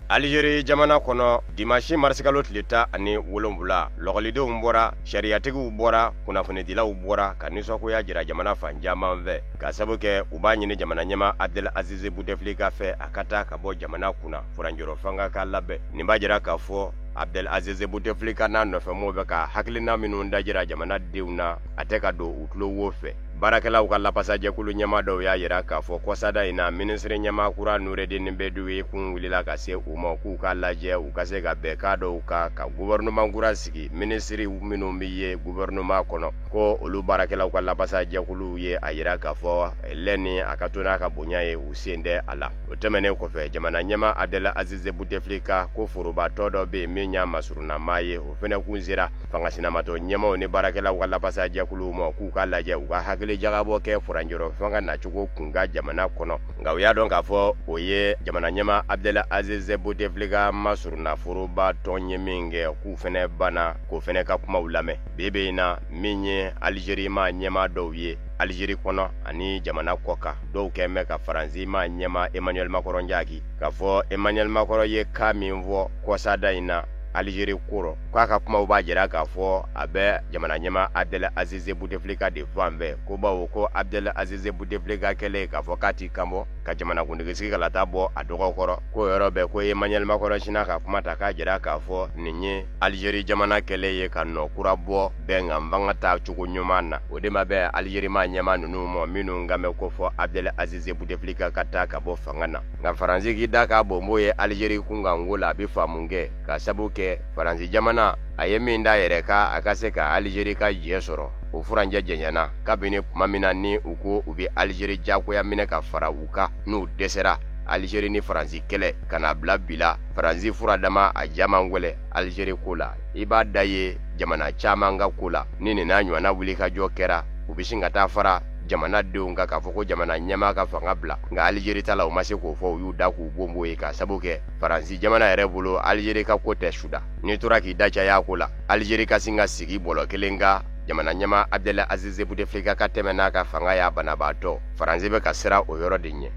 Algérie jamana kɔnɔ, dimanche marisikalo tile 17, lɔgɔlidenw bɔra, sariyatigiw bɔra, kunnafonidilaw bɔra ka nisɔngoya jira jamana fan caman fɛ, ka sabu kɛ u b'a ɲini jamana ɲɛmaa Abdel Aziz Bouteflika fɛ a ka taa ka bɔ jamana kunna, furancɛrɔ fanga ka labɛn. Nin b'a jira k'a fɔ Abdel Aziz Bouteflika n'a nɔfɛmɔgɔw bɛ ka hakilina minnu dajira jamanadenw na, a tɛ ka don u tulo wo fɛ. Baarakɛlaw ka lapasajɛkulu ɲɛmaa dɔw y'a jira k'a fɔ kɔsada in na minisiri ɲɛmaa kura Nuredini Beduwi kun wulila ka se u ma k'u k'a lajɛ u ka se ka bɛnkan dɔw kan ka gouvernement kura sigi. Minisiri minnu bɛ ye gouvernement kɔnɔ ko olu baarakɛlaw ka lapasajɛkuluw ye a jira k'a fɔ lɛni a ka to n'a ka bonya ye, u sen tɛ a la. O tɛmɛnen kɔfɛ, jamana ɲɛmaa Abdel Aziz Bouteflika ko forobatɔ dɔ bɛ yen min y'a masurunnamaa ye, o fana kun sera fanga sinamatɔ ɲɛmaaw ni baarakɛlaw ka lapasajɛkuluw ma k'u k'a lajɛ u ka hakili jagabɔ kɛ furancɛrɔ fanga nacogo kun kan jamana kɔnɔ. Nka u y'a dɔn k'a fɔ o ye jamana ɲɛmaa Abdel Aziz Bouteflika masurunna foroba tɔn ye min kɛ, k'u fana banna k'o fana ka kumaw lamɛn. Bi bi in na, min ye Alizeri maa ɲɛmaa dɔw ye Alizeri kɔnɔ ani jamana kɔkan, dɔw kɛn bɛ ka Faransi maa ɲɛmaa Emmanuel Macron jaki k'a fɔ Emmanuel Macron ye kan min fɔ kɔsada in na Alizeri ko rɔ, k'a ka kumaw b'a jira k'a fɔ a bɛ jamana ɲɛmaa Abdel Aziz Bouteflika de fan fɛ, ko bawo ko Abdel Aziz Bouteflika kɛlen k'a fɔ k'a t'i kanbɔ ka jamanakuntigisigi kalata bɔ a dɔgɔ kɔrɔ, k'o yɔrɔ bɛɛ ko Emmanuel Macron sinna ka kuma ta k'a jira k'a fɔ nin ye Alizeri jamana kɛlen ye ka nɔ kura bɔ bɛnkan fanga ta cogo ɲuman na. O de ma bɛn Alizeri maa ɲɛmaa ninnu ma minnu kan bɛ ko fɔ Abdel Aziz Bouteflika ka taa ka bɔ fanga na. Nka Faransi k'i da k'a bonbon ye Alizeri kunkanko la, a bɛ faamu kɛ ka sabu kɛ Faransi jamana a ye min da yɛrɛ kan a ka se ka Alizeri ka jɛ sɔrɔ, o furancɛ janyana kabini tuma min na ni u ko u bɛ Alizeri diyagoya minɛ ka fara u kan, n'u dɛsɛra Alizeri ni Faransi kɛlɛ ka na bila bi la. Faransi furadama a jaman gwɛlɛ Alizeri ko la, i b'a da ye jamana caman ka ko la ni nin n'a ɲɔgɔnna wulikajɔ kɛra, u bɛ sin ka taa fara jamana denw kan k'a fɔ ko jamana ɲɛmaa ka fanga bila. Nka Alizeri ta la, u ma se k'o fɔ, u y'u da k'u bonbon ye k'a sabu kɛ Faransi jamana yɛrɛ bolo Alizeri ka ko tɛ suda. N'i tora k'i da caya a ko la, Alizeri ka sin ka sigi bɔlɔ kelen kan jamana ɲɛmaa Abdel Aziz Bouteflika ka tɛmɛ n'a ka fanga y'a banabaatɔ. Faransi bɛ ka siran o yɔrɔ de ɲɛ.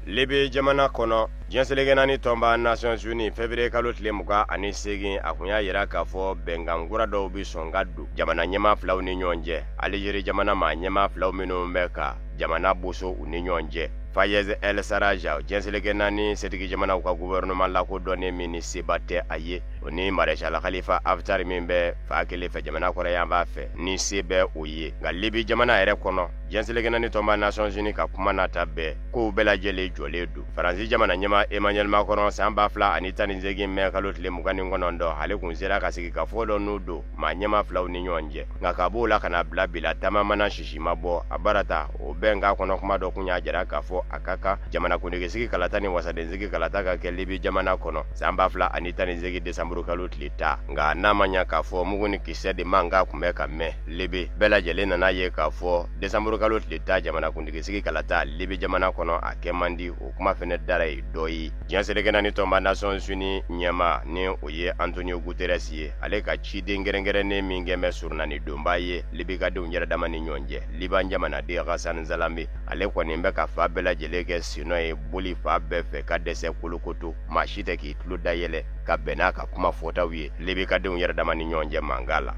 Libi jamana kɔnɔ, diɲɛ seleke naani tɔnba Nations Unies février kalo tile 28, a kun y'a jira k'a fɔ bɛnkan kura dɔw bɛ sɔn ka don jamana ɲɛmaa filaw ni ɲɔgɔn cɛ. Alizeri jamana maa ɲɛmaa filaw minnu bɛ ka jamana boso u ni ɲɔgɔn cɛ, Fayez El Sarraj, diɲɛ seleke naani setigi jamanaw ka gouvernement lakodɔnnen min ni seba tɛ a ye, o ni Maréchal Khalifa Haftar min bɛ fa kelen fɛ jamana kɔrɔyanfan fɛ ni se bɛ o ye. Nka Libi jamana yɛrɛ kɔnɔ, diɲɛ seleke naani tɔnba Nations Unies ka kuma nata bɛɛ kow bɛɛ lajɛlen jɔlen don. Faransi jamana ɲɛmaa Emmanuel Macron san 2018 mai kalo tile 29, ale kun sera ka sigi ka fɔ dɔ n'u don maa ɲɛmaa filaw ni ɲɔgɔn cɛ. Nka ka b'o la ka na bila bi la, taama mana sisi ma bɔ a barata o bɛnkan kɔnɔ. Kuma dɔ kun y'a jira k'a fɔ a ka kan jamanakuntigisigi kalata ni wasadensigi kalata ka kɛ Libi jamana kɔnɔ san 2018 décembre kalo tile 10. Nka n'a ma ɲa k'a fɔ mugu ni kisɛ de mankan kun bɛ ka mɛn Libi, bɛɛ lajɛlen nana ye k'a fɔ décembre kalo tile 10 jamanakuntigisigi kalata Libi jamana kɔnɔ a kɛ man di. O kuma fɛnɛ dara ye dɔ ye. Diɲɛ seleke naani tɔnba Nations Unies ɲɛmaa ni o ye Antonio Guterres ye, ale ka ciden kɛrɛnkɛrɛnnen min kɛn bɛ surunani donba ye Libi ka denw yɛrɛ dama ni ɲɔgɔn cɛ, Liban jamanaden Ghassan Salame, ale kɔni bɛ ka fa bɛɛ lajɛlen kɛ sinɔ ye boli fa bɛɛ fɛ ka dɛsɛ kolokoto, maa si tɛ k'i tulo dayɛlɛ ka bɛn n'a ka kuma fɔtaw ye Libi ka denw yɛrɛ dama ni ɲɔgɔn cɛ mankan la.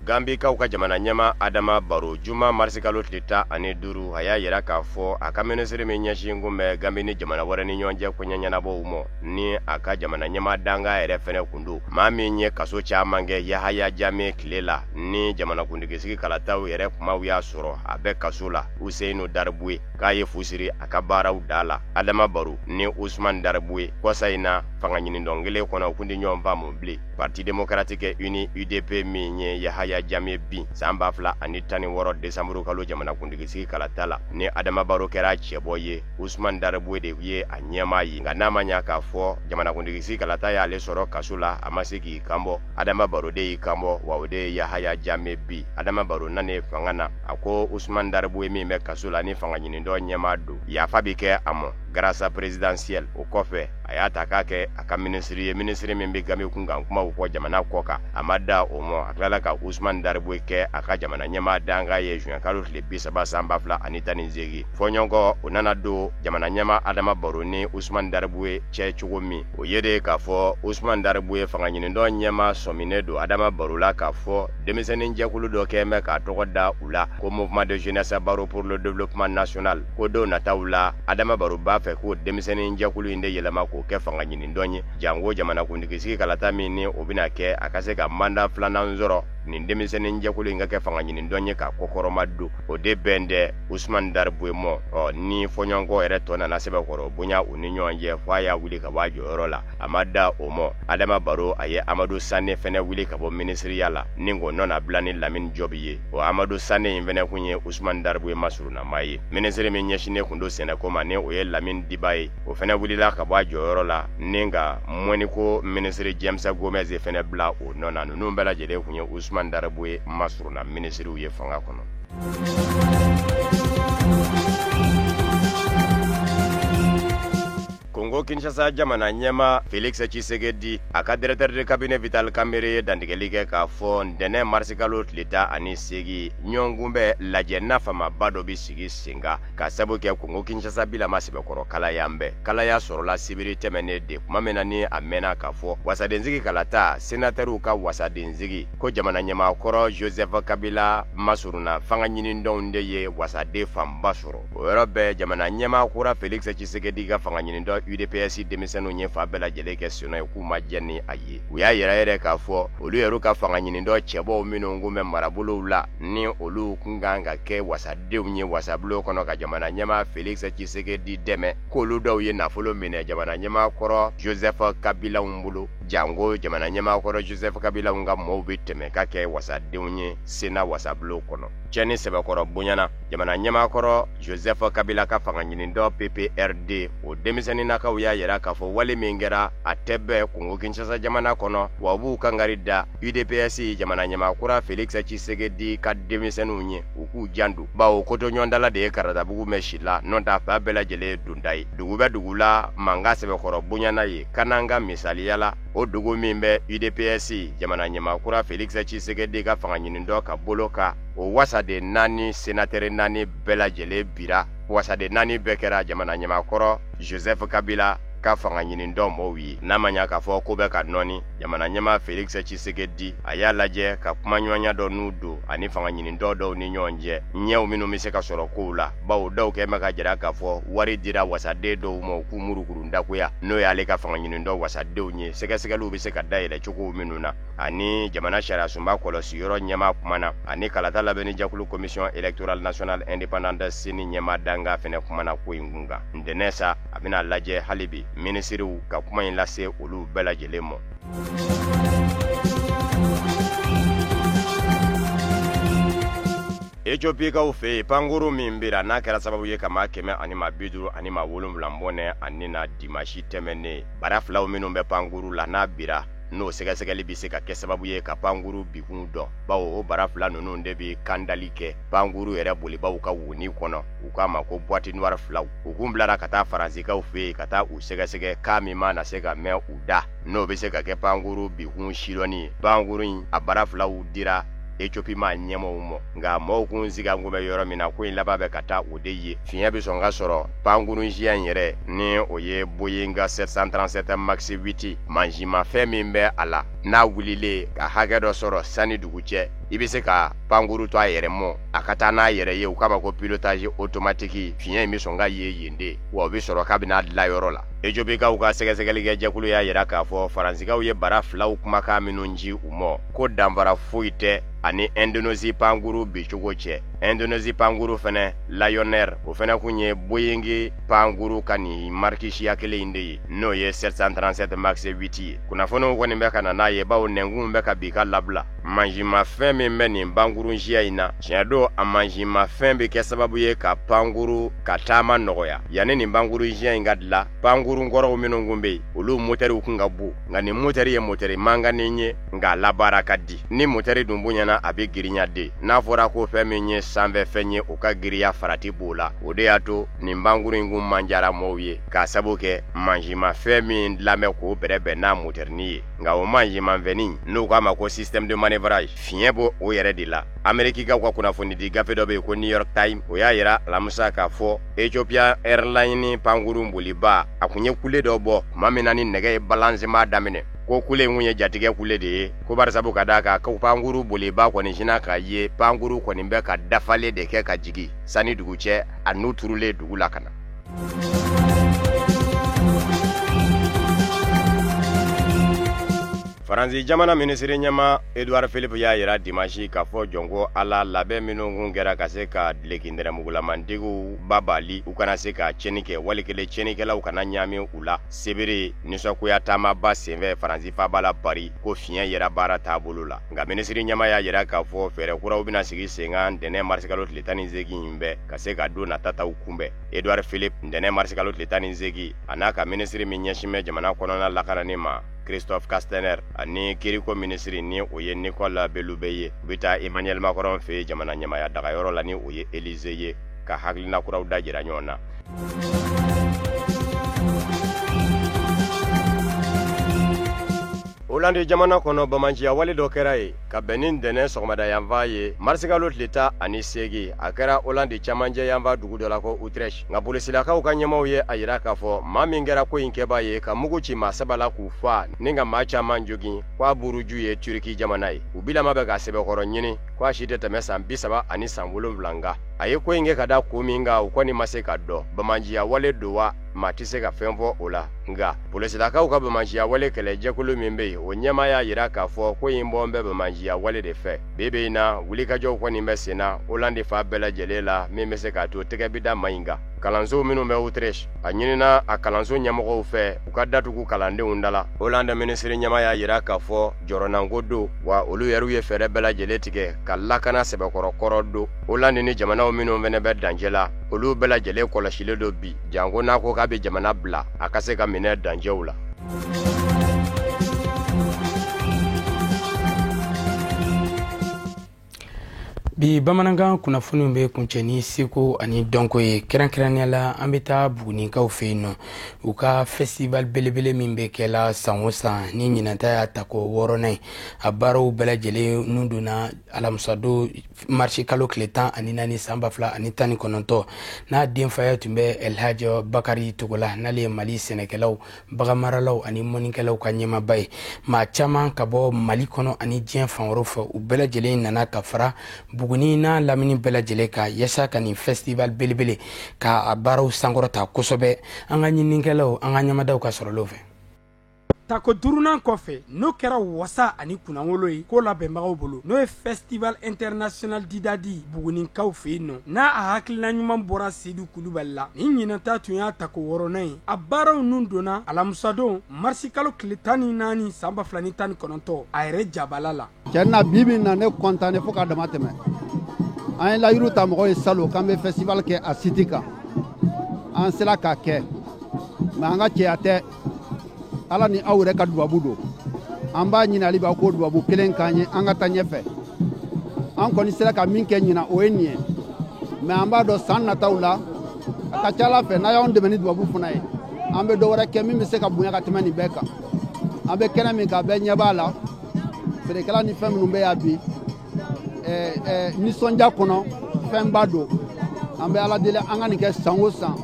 Gambikaw ka jamana ɲɛmaa Adama Baro juma marisi kalo tile 15, a y'a yira k'a fɔ a ka minisiri min ɲɛsin kun bɛ Gambi ni jamana wɛrɛ ni ɲɔgɔn cɛ koɲɛ ɲɛnabɔw ma, ni a ka jamana ɲɛmaa dankan yɛrɛ fɛnɛ kun don, maa min ye kaso caman kɛ Yahaya Jame tile la ni jamanakuntigisigi kalataw yɛrɛ kumaw y'a sɔrɔ a bɛ kaso la, Useyinu Daribuye, k'a ye fu siri a ka baaraw da la. Adama Baro ni Usman Daribuye kɔsa in na fanga ɲinidɔn kelen kɔnɔ, u kun tɛ ɲɔgɔn faamu bilen. Parti démocratique uni UDP min ye Yahaya Jame bin san 2016 décembre kalo jamanakuntigisigi kalata la, ni Adama Baro kɛra cɛbɔ ye, Usman Daribuye de ye a ɲɛmaa ye. Nka n'a ma ɲa k'a fɔ jamanakuntigisigi kalata y'ale sɔrɔ kaso la, a ma se k'i kanbɔ. Adama Baro de y'i kanbɔ, wa o de ye Yahaya Jame bin. Adama Baro nanen fanga na, a ko Usman Daribuye min bɛ kaso la ni fanga ɲinidɔn ɲɛmaa don, yafa bɛ kɛ a ma grâce présidentielle. O kɔfɛ A y'a ta k'a kɛ a ka minisiri ye, minisiri min bɛ gami kunkan kumaw fɔ jamana kɔ kan. A ma da o ma, a tilala ka Usman Dariboe kɛ a ka jamana ɲɛmaa dankan ye juin kalo tile 30 san 2018. Fɔɲɔgɔnkɔ o nana don jamana ɲɛmaa Adama Baro ni Usman Dariboe cɛ cogo min, o ye de k'a fɔ Usman Dariboe fanga ɲinitɔn ɲɛmaa sɔminen don Adama Baro la k'a fɔ denmisɛnnin jɛkulu dɔ kɛlen bɛ k'a tɔgɔ da u la ko Mouvement de jeunesse Baro pour le développement national, ko don nataw la Adama Baro b'a fɛ k'o denmisɛnnin jɛkulu in de yɛlɛma k'o kɛ fanga ɲinitɔn ye, janko jamanakuntigisigi kalata min ni o bɛna kɛ a ka se ka mandat filanan sɔrɔ, nin denmisɛnnin jɛkulu in ka kɛ fanga ɲinitɔn ye k'a kɔkɔrɔma don. O de bɛn tɛ Usman Dariboe mɔ. Ɔ ni fɔɲɔgɔnkɔ yɛrɛ tɔ nana sɛbɛkɔrɔ bonya u ni ɲɔgɔn cɛ fo a y'a wuli ka bɔ a jɔyɔrɔ la. A ma da o mɔ, Adama Baro a ye Amadu Sane fɛnɛ wuli ka bɔ minisiriya la ni k'o nɔnabila ni Lamini Jɔbi ye. O Amadu Sane in fɛnɛ kun ye Usman Dariboe masurunnama ye. Minisiri min ɲɛsinnen kun don sɛnɛko ma ni o ye Lamini Diba ye, o fɛnɛ wulila ka bɔ a jɔyɔrɔ la ni ka mɔniko minisiri James Gomez fɛnɛ bila o nɔ na. Ninnu bɛɛ lajɛlen kun ye Usman Dariboe masurunna minisiriw ye fanga kɔnɔ. Congo Kinshasa jamana ɲɛmaa Felix Tshisekedi a ka directeur de cabinet Vital Kamerhe ye dantigɛli kɛ k'a fɔ ntɛnɛn marisikalo tile 18 ɲɔgɔnkunbɛn lajɛ nafamaba dɔ bɛ sigi sen kan ka sabu kɛ Congo Kinshasa bilama sɛbɛkɔrɔ kalaya bɛɛ. Kalaya sɔrɔla sibiri tɛmɛnen de tuma min na ni a mɛnna k'a fɔ wasadensigi kalata senatɛriw ka wasadensigi ko jamana ɲɛmaa kɔrɔ Joseph Kabila masurunna fanga ɲinitɔnw de ye wasaden fanba sɔrɔ. O yɔrɔ bɛɛ jamana ɲɛmaa kura Felix Tshisekedi ka fanga ɲinitɔn UDPS denmisɛnninw ye fa bɛɛ lajɛlen kɛ sennɔ ye k'u ma jɛn ni a ye. U y'a yira yɛrɛ k'a fɔ olu yɛrɛ ka fanga ɲinitɔn cɛbɔw minnu kun bɛ marabolow la ni olu kun kan ka kɛ wasadenw ye wasabulon kɔnɔ ka jamana ɲɛmaa Felix Tshisekedi dɛmɛ, k'olu dɔw ye nafolo minɛ jamana ɲɛmaa kɔrɔ Joseph Kabila bolo, janko jamana ɲɛmaa kɔrɔ Joseph Kabila ka mɔɔw bɛ tɛmɛ ka kɛ wasadenw ye Sénat wasabulon kɔnɔ. Cɛni sɛbɛkɔrɔ bonyana jamana ɲɛmaa kɔrɔ Joseph Kabila ka fanga ɲinitɔn PPRD o denmisɛnninnakaw y'a yira k'a fɔ wale min kɛra a tɛ bɛn Congo Kinshasa jamana kɔnɔ, wa u b'u kangari da UDPS jamana ɲɛmaa kura Felix Tshisekedi ka denmisɛnninw ye u k'u janto, bawo kotoɲɔgɔndala de ye karatabugu mɛn si la, n'o tɛ a fa bɛɛ lajɛlen ye donda ye. Dugu bɛ dugu la mankan sɛbɛkɔrɔ bonyana ye Kananga misaliya la, o dugu min bɛ UDPS jamana ɲɛmaa kura Felix Tshisekedi ka fanga ɲinitɔn ka bolo kan, o wasaden 4 sénateur 4 bɛɛ lajɛlen bira. Wasaden 4 bɛɛ kɛra jamana ɲɛmaa kɔrɔ Joseph Kabila ka fanga ɲinitɔn mɔɔw ye. N'a ma ɲa k'a fɔ ko bɛ ka nɔɔni, jamana ɲɛmaa Felix Tshisekedi a y'a lajɛ ka kumaɲɔgɔnya dɔ n'u don ani fanga ɲinitɔn dɔw ni ɲɔgɔn cɛ, ɲɛw minnu bɛ se ka sɔrɔ kow la, bawo dɔw kɛ bɛ ka jira k'a fɔ wari dira wasaden dɔw ma u k'u murukurun dagoya, n'o y'ale ka fanga ɲinitɔn wasadenw ye, sɛgɛsɛgɛliw bɛ se ka dayɛlɛ cogo minnu na. Ani jamana sariyasunba kɔlɔsi yɔrɔ ɲɛmaa kumana, ani kalata labɛnni jɛkulu commission électorale nationale indépendante CENI ɲɛmaa danga fɛnɛ kumana ko in kun kan. Ntɛnɛn sa a bɛna lajɛ hali bi minisiriw ka kuma in lase olu bɛɛ lajɛlen ma. Etiopikaw fɛ yen, pankuru min bira n'a kɛra sababu ye ka maa 157 bɔnɛ a ni na dimasi tɛmɛnen, bara filaw minnu bɛ pankuru la n'a bira, n'o sɛgɛsɛgɛli bɛ se ka kɛ sababu ye ka pankuru bikun dɔn, bawo o bara fila ninnu de bɛ kandali kɛ pankuru yɛrɛ bolibaw ka woni kɔnɔ, u k'a ma ko boîte noire filaw. U kun bilara ka taa faransikaw fɛ yen ka taa u sɛgɛsɛgɛ k'a min mana se ka mɛn u da, n'o bɛ se ka kɛ pankuru bikun sidɔnni ye. Pankuru in a bara filaw dira Ethiopie maa ɲɛmɔgɔw ma, nka mɔgɔw kun siga kun bɛ yɔrɔ min na, ko in laban bɛ ka taa o de ye. Fiɲɛ bɛ sɔn ka sɔrɔ pankurun siya in yɛrɛ ni o ye Boeing 737 Max 8 mansinmafɛn min bɛ a la, n'a wulilen ka hakɛ dɔ sɔrɔ sani dugu cɛ, i bɛ se ka pankuru to a yɛrɛ mɔ a ka taa n'a yɛrɛ ye, u k'a ma ko pilotage automatique. Fiɲɛ in bɛ sɔn ka ye yen de, wa o bɛ sɔrɔ k'a bɛna dilan yɔrɔ la. Etiopikaw ka sɛgɛsɛgɛlikɛ jɛkulu y'a yira k'a fɔ faransikaw ye bara filaw kumakan minnu ci u ma, ko danfara foyi tɛ ani Indonésie pankuru bicogo cɛ. Indonésie pankuru fɛnɛ Lion Air, o fɛnɛ kun ye Boeing pankuru ka nin mariki siya kelen in de ye, n'o ye 737 Max 8 ye. Kunnafoniw kɔni bɛ ka na n'a ye, bawo nɛnkunw bɛ ka bi ka labila. Mansinmafɛn min bɛ nin pankurun siya in na, tiɲɛ don a mansinmafɛn bɛ kɛ sababu ye ka pankuru ka taama nɔgɔya. Yanni nin pankurun siya in ka dilan, pankurun kɔrɔw minnu kun bɛ yen, olu motɛriw kun ka bon, nka nin motɛri ye motɛri mankannin ye, nka a labaara ka di. Ni motɛri dun bonyana, a bɛ girinya de. N'a fɔra ko fɛn min ye sanfɛfɛn ye o ka giriya farati b'o la. O de y'a to nin pankurun in kun man diyara mɔɔw ye k'a sabu kɛ mansimafɛn min dilan bɛ k'o bɛrɛbɛn n'a motɛrini ye. Nka o mansimafɛnnin n'u k'a ma ko système de manœuvrage, fiɲɛ b'o o yɛrɛ de la. Amerikikaw ka kunnafonidi gafe dɔ bɛ yen ko New York Times, o y'a yira alamisa k'a fɔ Ethiopia Airlines pankurun boliba a kun ye kule dɔ bɔ tuma min na ni nɛgɛ ye balancement daminɛ, ko kule in kun ye jatigɛ kule de ye, ko barisabu ka d'a kan ko pankuru boliba kɔni sinna k'a ye pankuru kɔni bɛ ka dafale de kɛ ka jigin sani dugu cɛ, a n'u turulen dugu la ka na. Faransi jamana minisiri ɲɛmaa Edouard Philippe y'a yira dimanche k'a fɔ jɔnko Ala labɛn minnu kun kɛra ka se ka duloki nɛrɛmugulamantigiw babali u kana se ka tiɲɛni kɛ, wali kelen tiɲɛnikɛlaw kana ɲaami u la sebere nisɔngoya taamaba senfɛ Faransi faaba la Paris, ko fiɲɛ yera baara taabolo la. Nka minisiri ɲɛmaa y'a yira k'a fɔ fɛɛrɛ kuraw bɛna sigi sen kan ntɛnɛn marisikalo tile 18 in bɛɛ ka se ka don natataw kunbɛn. Edouard Philippe ntɛnɛn marisikalo tile 18 a n'a ka minisiri min ɲɛsin bɛ jamana kɔnɔna lakanani ma Christophe Castaner ani kiriko minisiri ni o ye Nicole Belloubet ye, u bɛ taa Emmanuel Macron fɛ yen jamana ɲɛmaaya dagayɔrɔ la ni o ye Élysée ye, ka hakilina kuraw da jira ɲɔgɔn na. Hollande jamana kɔnɔ bamanciya wale dɔ kɛra yen ka bɛn ni ntɛnɛn sɔgɔmada yanfan ye marisikalo tile 18. A kɛra Hollande camancɛ yanfan dugu dɔ la ko Utrecht. Nka polisilakaw ka ɲɛmaaw ye a yira k'a fɔ maa min kɛra ko in kɛbaa ye ka mugu ci maa saba la k'u faa ni ka maa caman jogin, k'a buruju ye Turki jamana ye. U bilama bɛ k'a sɛbɛkɔrɔ ɲini, k'a si tɛ tɛmɛ san 30 ani san 7 kan. A ye ko in kɛ ka da kun min kan, o kɔni ma se ka dɔn. Bamanciya wale don wa, maa tɛ se ka fɛn fɔ o la. Nka polisilakaw ka bamanciya wale kɛlɛ jɛkulu min bɛ yen, o ɲɛmaa y'a yira k'a fɔ ko in bɔn bɛ bamanciya wale de fɛ. Bi bi in na, wulikajɔw kɔni bɛ sen na Hollande fan bɛɛ lajɛlen la min bɛ se k'a to tɛgɛ bɛ da maa in kan. Kalanso minnu bɛ Utrecht, a ɲinina a kalanso ɲɛmɔgɔw fɛ u ka datugu kalandenw da la. Hollande minisiri ɲɛmaa y'a yira k'a fɔ jɔrɔnanko don, wa olu yɛrɛw ye fɛɛrɛ bɛɛ lajɛlen tigɛ ka lakana sɛbɛkɔrɔ kɔrɔ don. Hollande ni jamanaw minnu fana bɛ dancɛ la, olu bɛɛ lajɛlen kɔlɔsilen don bi, janko n'a ko k'a bɛ jamana bila a ka se ka minɛ dancɛw la. Bi bamanankan kunnafoniw bɛ kuncɛ ni seko ani dɔnko ye. Kɛrɛnkɛrɛnnenya la, an bɛ taa Bugunikaw fɛ yen nɔ, u ka festival belebele min bɛ kɛla san o san ni ɲinanta y'a tako wɔɔrɔnan ye, a baaraw bɛɛ lajɛlen nun donna alamisadon marisi kalo tile 14 san 2019, n'a denfaya tun bɛ Elhaji Bakari Togola, n'ale ye Mali sɛnɛkɛlaw, baganmaralaw ani mɔnikɛlaw ka ɲɛmaaba ye. Maa caman ka bɔ Mali kɔnɔ ani diɲɛ fan wɛrɛw fɛ, u bɛɛ lajɛlen nana ka fara Buguni n'a lamini bɛɛ lajɛlen kan yaasa ka nin festival belebele ka a baaraw sankɔrɔta kosɛbɛ. An ka ɲininikɛlaw, an ka ɲɛmadaw ka sɔrɔlenw fɛ. Tako duurunan kɔfɛ, n'o kɛra wasa ani kunnawolo ye ko labɛnbagaw bolo, n'o ye festival international didadi Bugunikaw fɛ yen nɔ, n'a a hakilina ɲuman bɔra Sedu Kulubali la, nin ɲinanta tun y'a tako wɔɔrɔnan ye. A baaraw nun donna alamisadon marisi kalo tile 14 san 2019 a yɛrɛ jabala la. Cɛ na bi min na ne kɔntanne fo ka dama tɛmɛ. An ye layiru ta mɔgɔw ye salon k'an bɛ festival kɛ a site kan, an sera k'a kɛ, mais an ka cɛya tɛ, Ala ni aw yɛrɛ ka dubabu don. An b'a ɲini hali bi aw k'o dubabu kelen k'an ye, an ka taa ɲɛfɛ. An kɔni sera ka min kɛ ɲinan, o ye nin ye, mais an b'a dɔn san nataw la a ka ca Ala fɛ, n'a y'anw dɛmɛ ni dubabu fana ye, an bɛ dɔ wɛrɛ kɛ min bɛ se ka bonya ka tɛmɛ nin bɛɛ kan. An bɛ kɛnɛ min kan, bɛɛ ɲɛ b'a la, feerekɛla ni fɛn minnu bɛ yan bi, nisɔndiya kɔnɔ fɛnba don. An bɛ Ala deli an ka nin kɛ san o san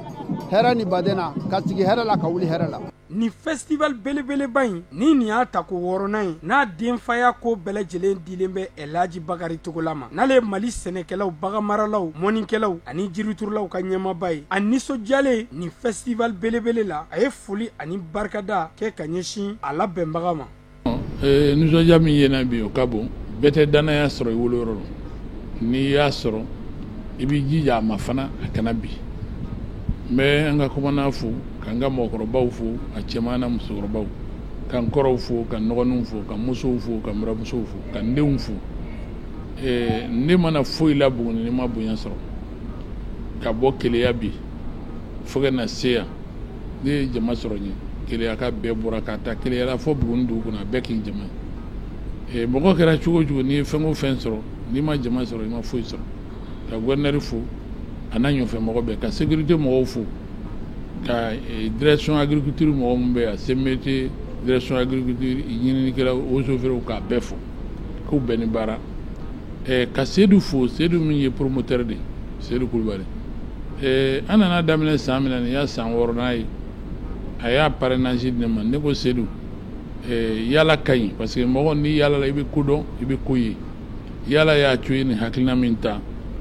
hɛrɛ ni baden na, ka sigi hɛrɛ la, ka wuli hɛrɛ la. Nin festival belebeleba in ni nin y'a tako wɔɔrɔnan ye, n'a denfaya ko bɛɛ lajɛlen dilen bɛ Elhaji Bakari Togola ma, n'ale ye Mali sɛnɛkɛlaw, baganmaralaw, mɔnikɛlaw ani jiriturulaw ka ɲɛmaaba ye. A nisɔndiyalen nin festival belebele la, a ye foli ani barikada kɛ ka ɲɛsin a labɛnbaga ma. Nisɔndiya min ye na bi, o ka bon. Bɛɛ tɛ dannaya sɔrɔ i woloyɔrɔ la. N'i y'a sɔrɔ, i b'i jija a ma fana a kana bi. N bɛ an ka commandant fo, ka n ka mɔgɔkɔrɔbaw fo, a cɛman n'a musokɔrɔbaw, ka n kɔrɔw fo, ka n dɔgɔninw fo, ka musow fo, ka n buramusow fo, ka n denw fo. Ne mana foyi la Buguni ni ma bonya sɔrɔ, ka bɔ Keleya bi fo ka na se yan, ne ye jama sɔrɔ n ye. Keleya ka bɛɛ bɔra ka taa Keleya la fo Buguni dugu kɔnɔ, a bɛɛ k'i jama ye. Mɔgɔ kɛra cogo o cogo, n'i ye fɛn o fɛn sɔrɔ, n'i ma jama sɔrɔ, i ma foyi sɔrɔ. ka gouverneur fo a n'a ɲɔfɛ mɔgɔ bɛɛ, ka sécurité mɔgɔw fo, ka direction agriculture mɔgɔ min bɛ yan, CMT, direction agriculture, ɲininikɛlaw, eaux et forêts, k'a bɛɛ fo k'u bɛɛ ni baara. Ka Seydou fo, Seydou min ye promoteur de ye, Seydou Kulubali. An nana daminɛ san min na, nin y'a san 6nan ye. A y'a parrainage di ne ma. Ne ko Seydou, yala ka ɲi, parce que mɔgɔ n'i yala la, i bɛ ko dɔn, i bɛ ko ye. Yala y'a to i ye nin hakilina min ta,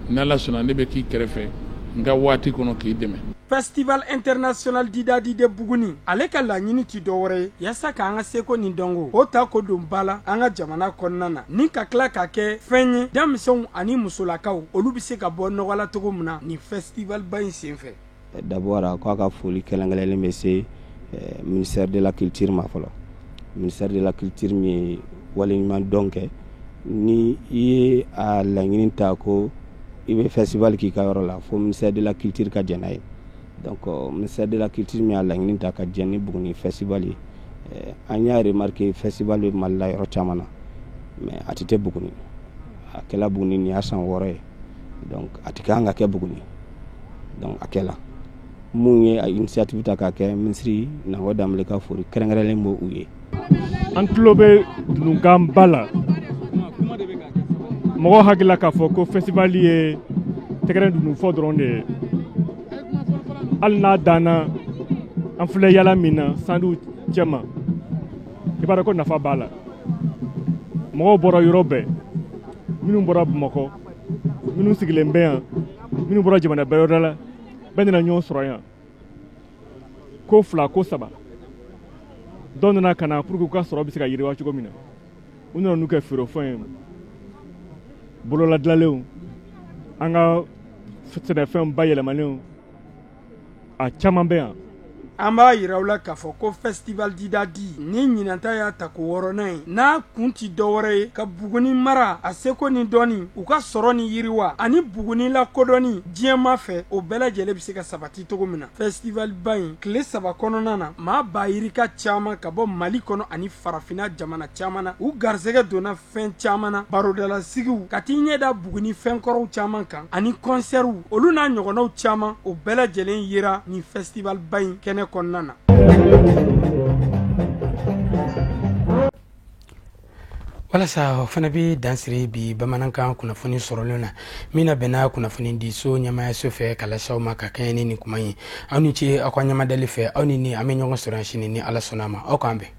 n'Ala sɔnna, ne bɛ k'i kɛrɛfɛ n ka waati kɔnɔ k'i dɛmɛ. Festival international d'Idadi de Buguni, ale ka laɲini ti dɔwɛrɛ ye yaasa k'an ka seko ni dɔnko o ta ko don ba la an ka jamana kɔnɔna na, ni ka tila ka kɛ fɛn ye denmisɛnw ani musolakaw olu bɛ se ka bɔ nɔgɔ la cogo min na nin festival ba in senfɛ. D'abord, k'a ka foli kɛrɛnkɛrɛnlen bɛ se ministère de la culture ma fɔlɔ. Ministère de la culture min ye waleɲuman dɔn kɛ, ni i ye a laɲini ta ko i bɛ festival k'i ka yɔrɔ la, fo ministère de la culture ka jɛn n'a ye. Donc ministère de la culture min y'a laɲini ta ka jɛn ni Buguni festival ye, an y'a remarqué, festival bɛ Mali la yɔrɔ caman na, mais a tɛ Buguni. A kɛla Buguni, nin y'a san 6 ye, donc a tɛ kan ka kɛ Buguni. Donc a kɛla mun ye a initiative ta k'a kɛ, ministre Nango Danbele ka foli kɛrɛnkɛrɛnlen b'o u ye. An tulo bɛ dununkanba la, mɔgɔw hakili k'a fɔ ko festival ye tɛgɛrɛ dununfɔ dɔrɔn de ye. Hali n'a danna an filɛ yala min na sandiw cɛma, i b'a dɔn ko nafa b'a la. Mɔgɔw bɔra yɔrɔ bɛɛ, minnu bɔra Bamakɔ, minnu sigilen bɛ yan, minnu bɔra jamana bɛɛ wɛrɛ la, bɛɛ nana ɲɔgɔn sɔrɔ yan. Ko fila, ko saba, dɔw nana ka na pour que u ka sɔrɔ bɛ se ka yiriwa cogo min na. U nana n'u kɛ feerefɛn ye, bololadilanlenw, an ka sɛnɛfɛnw bayɛlɛmalenw, a caman bɛ yan. An b'a yira aw la k'a fɔ ko festival d'Idadi ni ɲinanta y'a ta ko 6nan ye, n'a kun ti dɔwɛrɛ ye ka Buguni mara a seko ni dɔnni, u ka sɔrɔ ni yiriwa ani Buguni lakodɔnni diɲɛma fɛ, o bɛɛ lajɛlen bɛ se ka sabati cogo min na. Festival ba in tile 3 kɔnɔna na, maa ba yirika caman ka bɔ Mali kɔnɔ ani farafinna jamana caman na, u garisɛgɛ donna fɛn caman na, barodalasigiw ka t'i ɲɛ da Buguni fɛnkɔrɔw caman kan ani kɔnsɛriw, olu n'a ɲɔgɔnnaw caman, o bɛɛ lajɛlen yera nin festival ba in kɛnɛ kɔnɔna na. Walasa o fana bɛ dansiri bi bamanankan kunnafoni sɔrɔlen na min na bɛnna kunnafoni diso ɲɛmaayaso fɛ ka lase aw ma ka kɛɲɛ ni nin kuma ye. Aw ni ce aw ka ɲɛmadali fɛ. Aw ni ni an bɛ ɲɔgɔn sɔrɔ yan sini ni Ala sɔnna a ma. Aw k'an bɛn.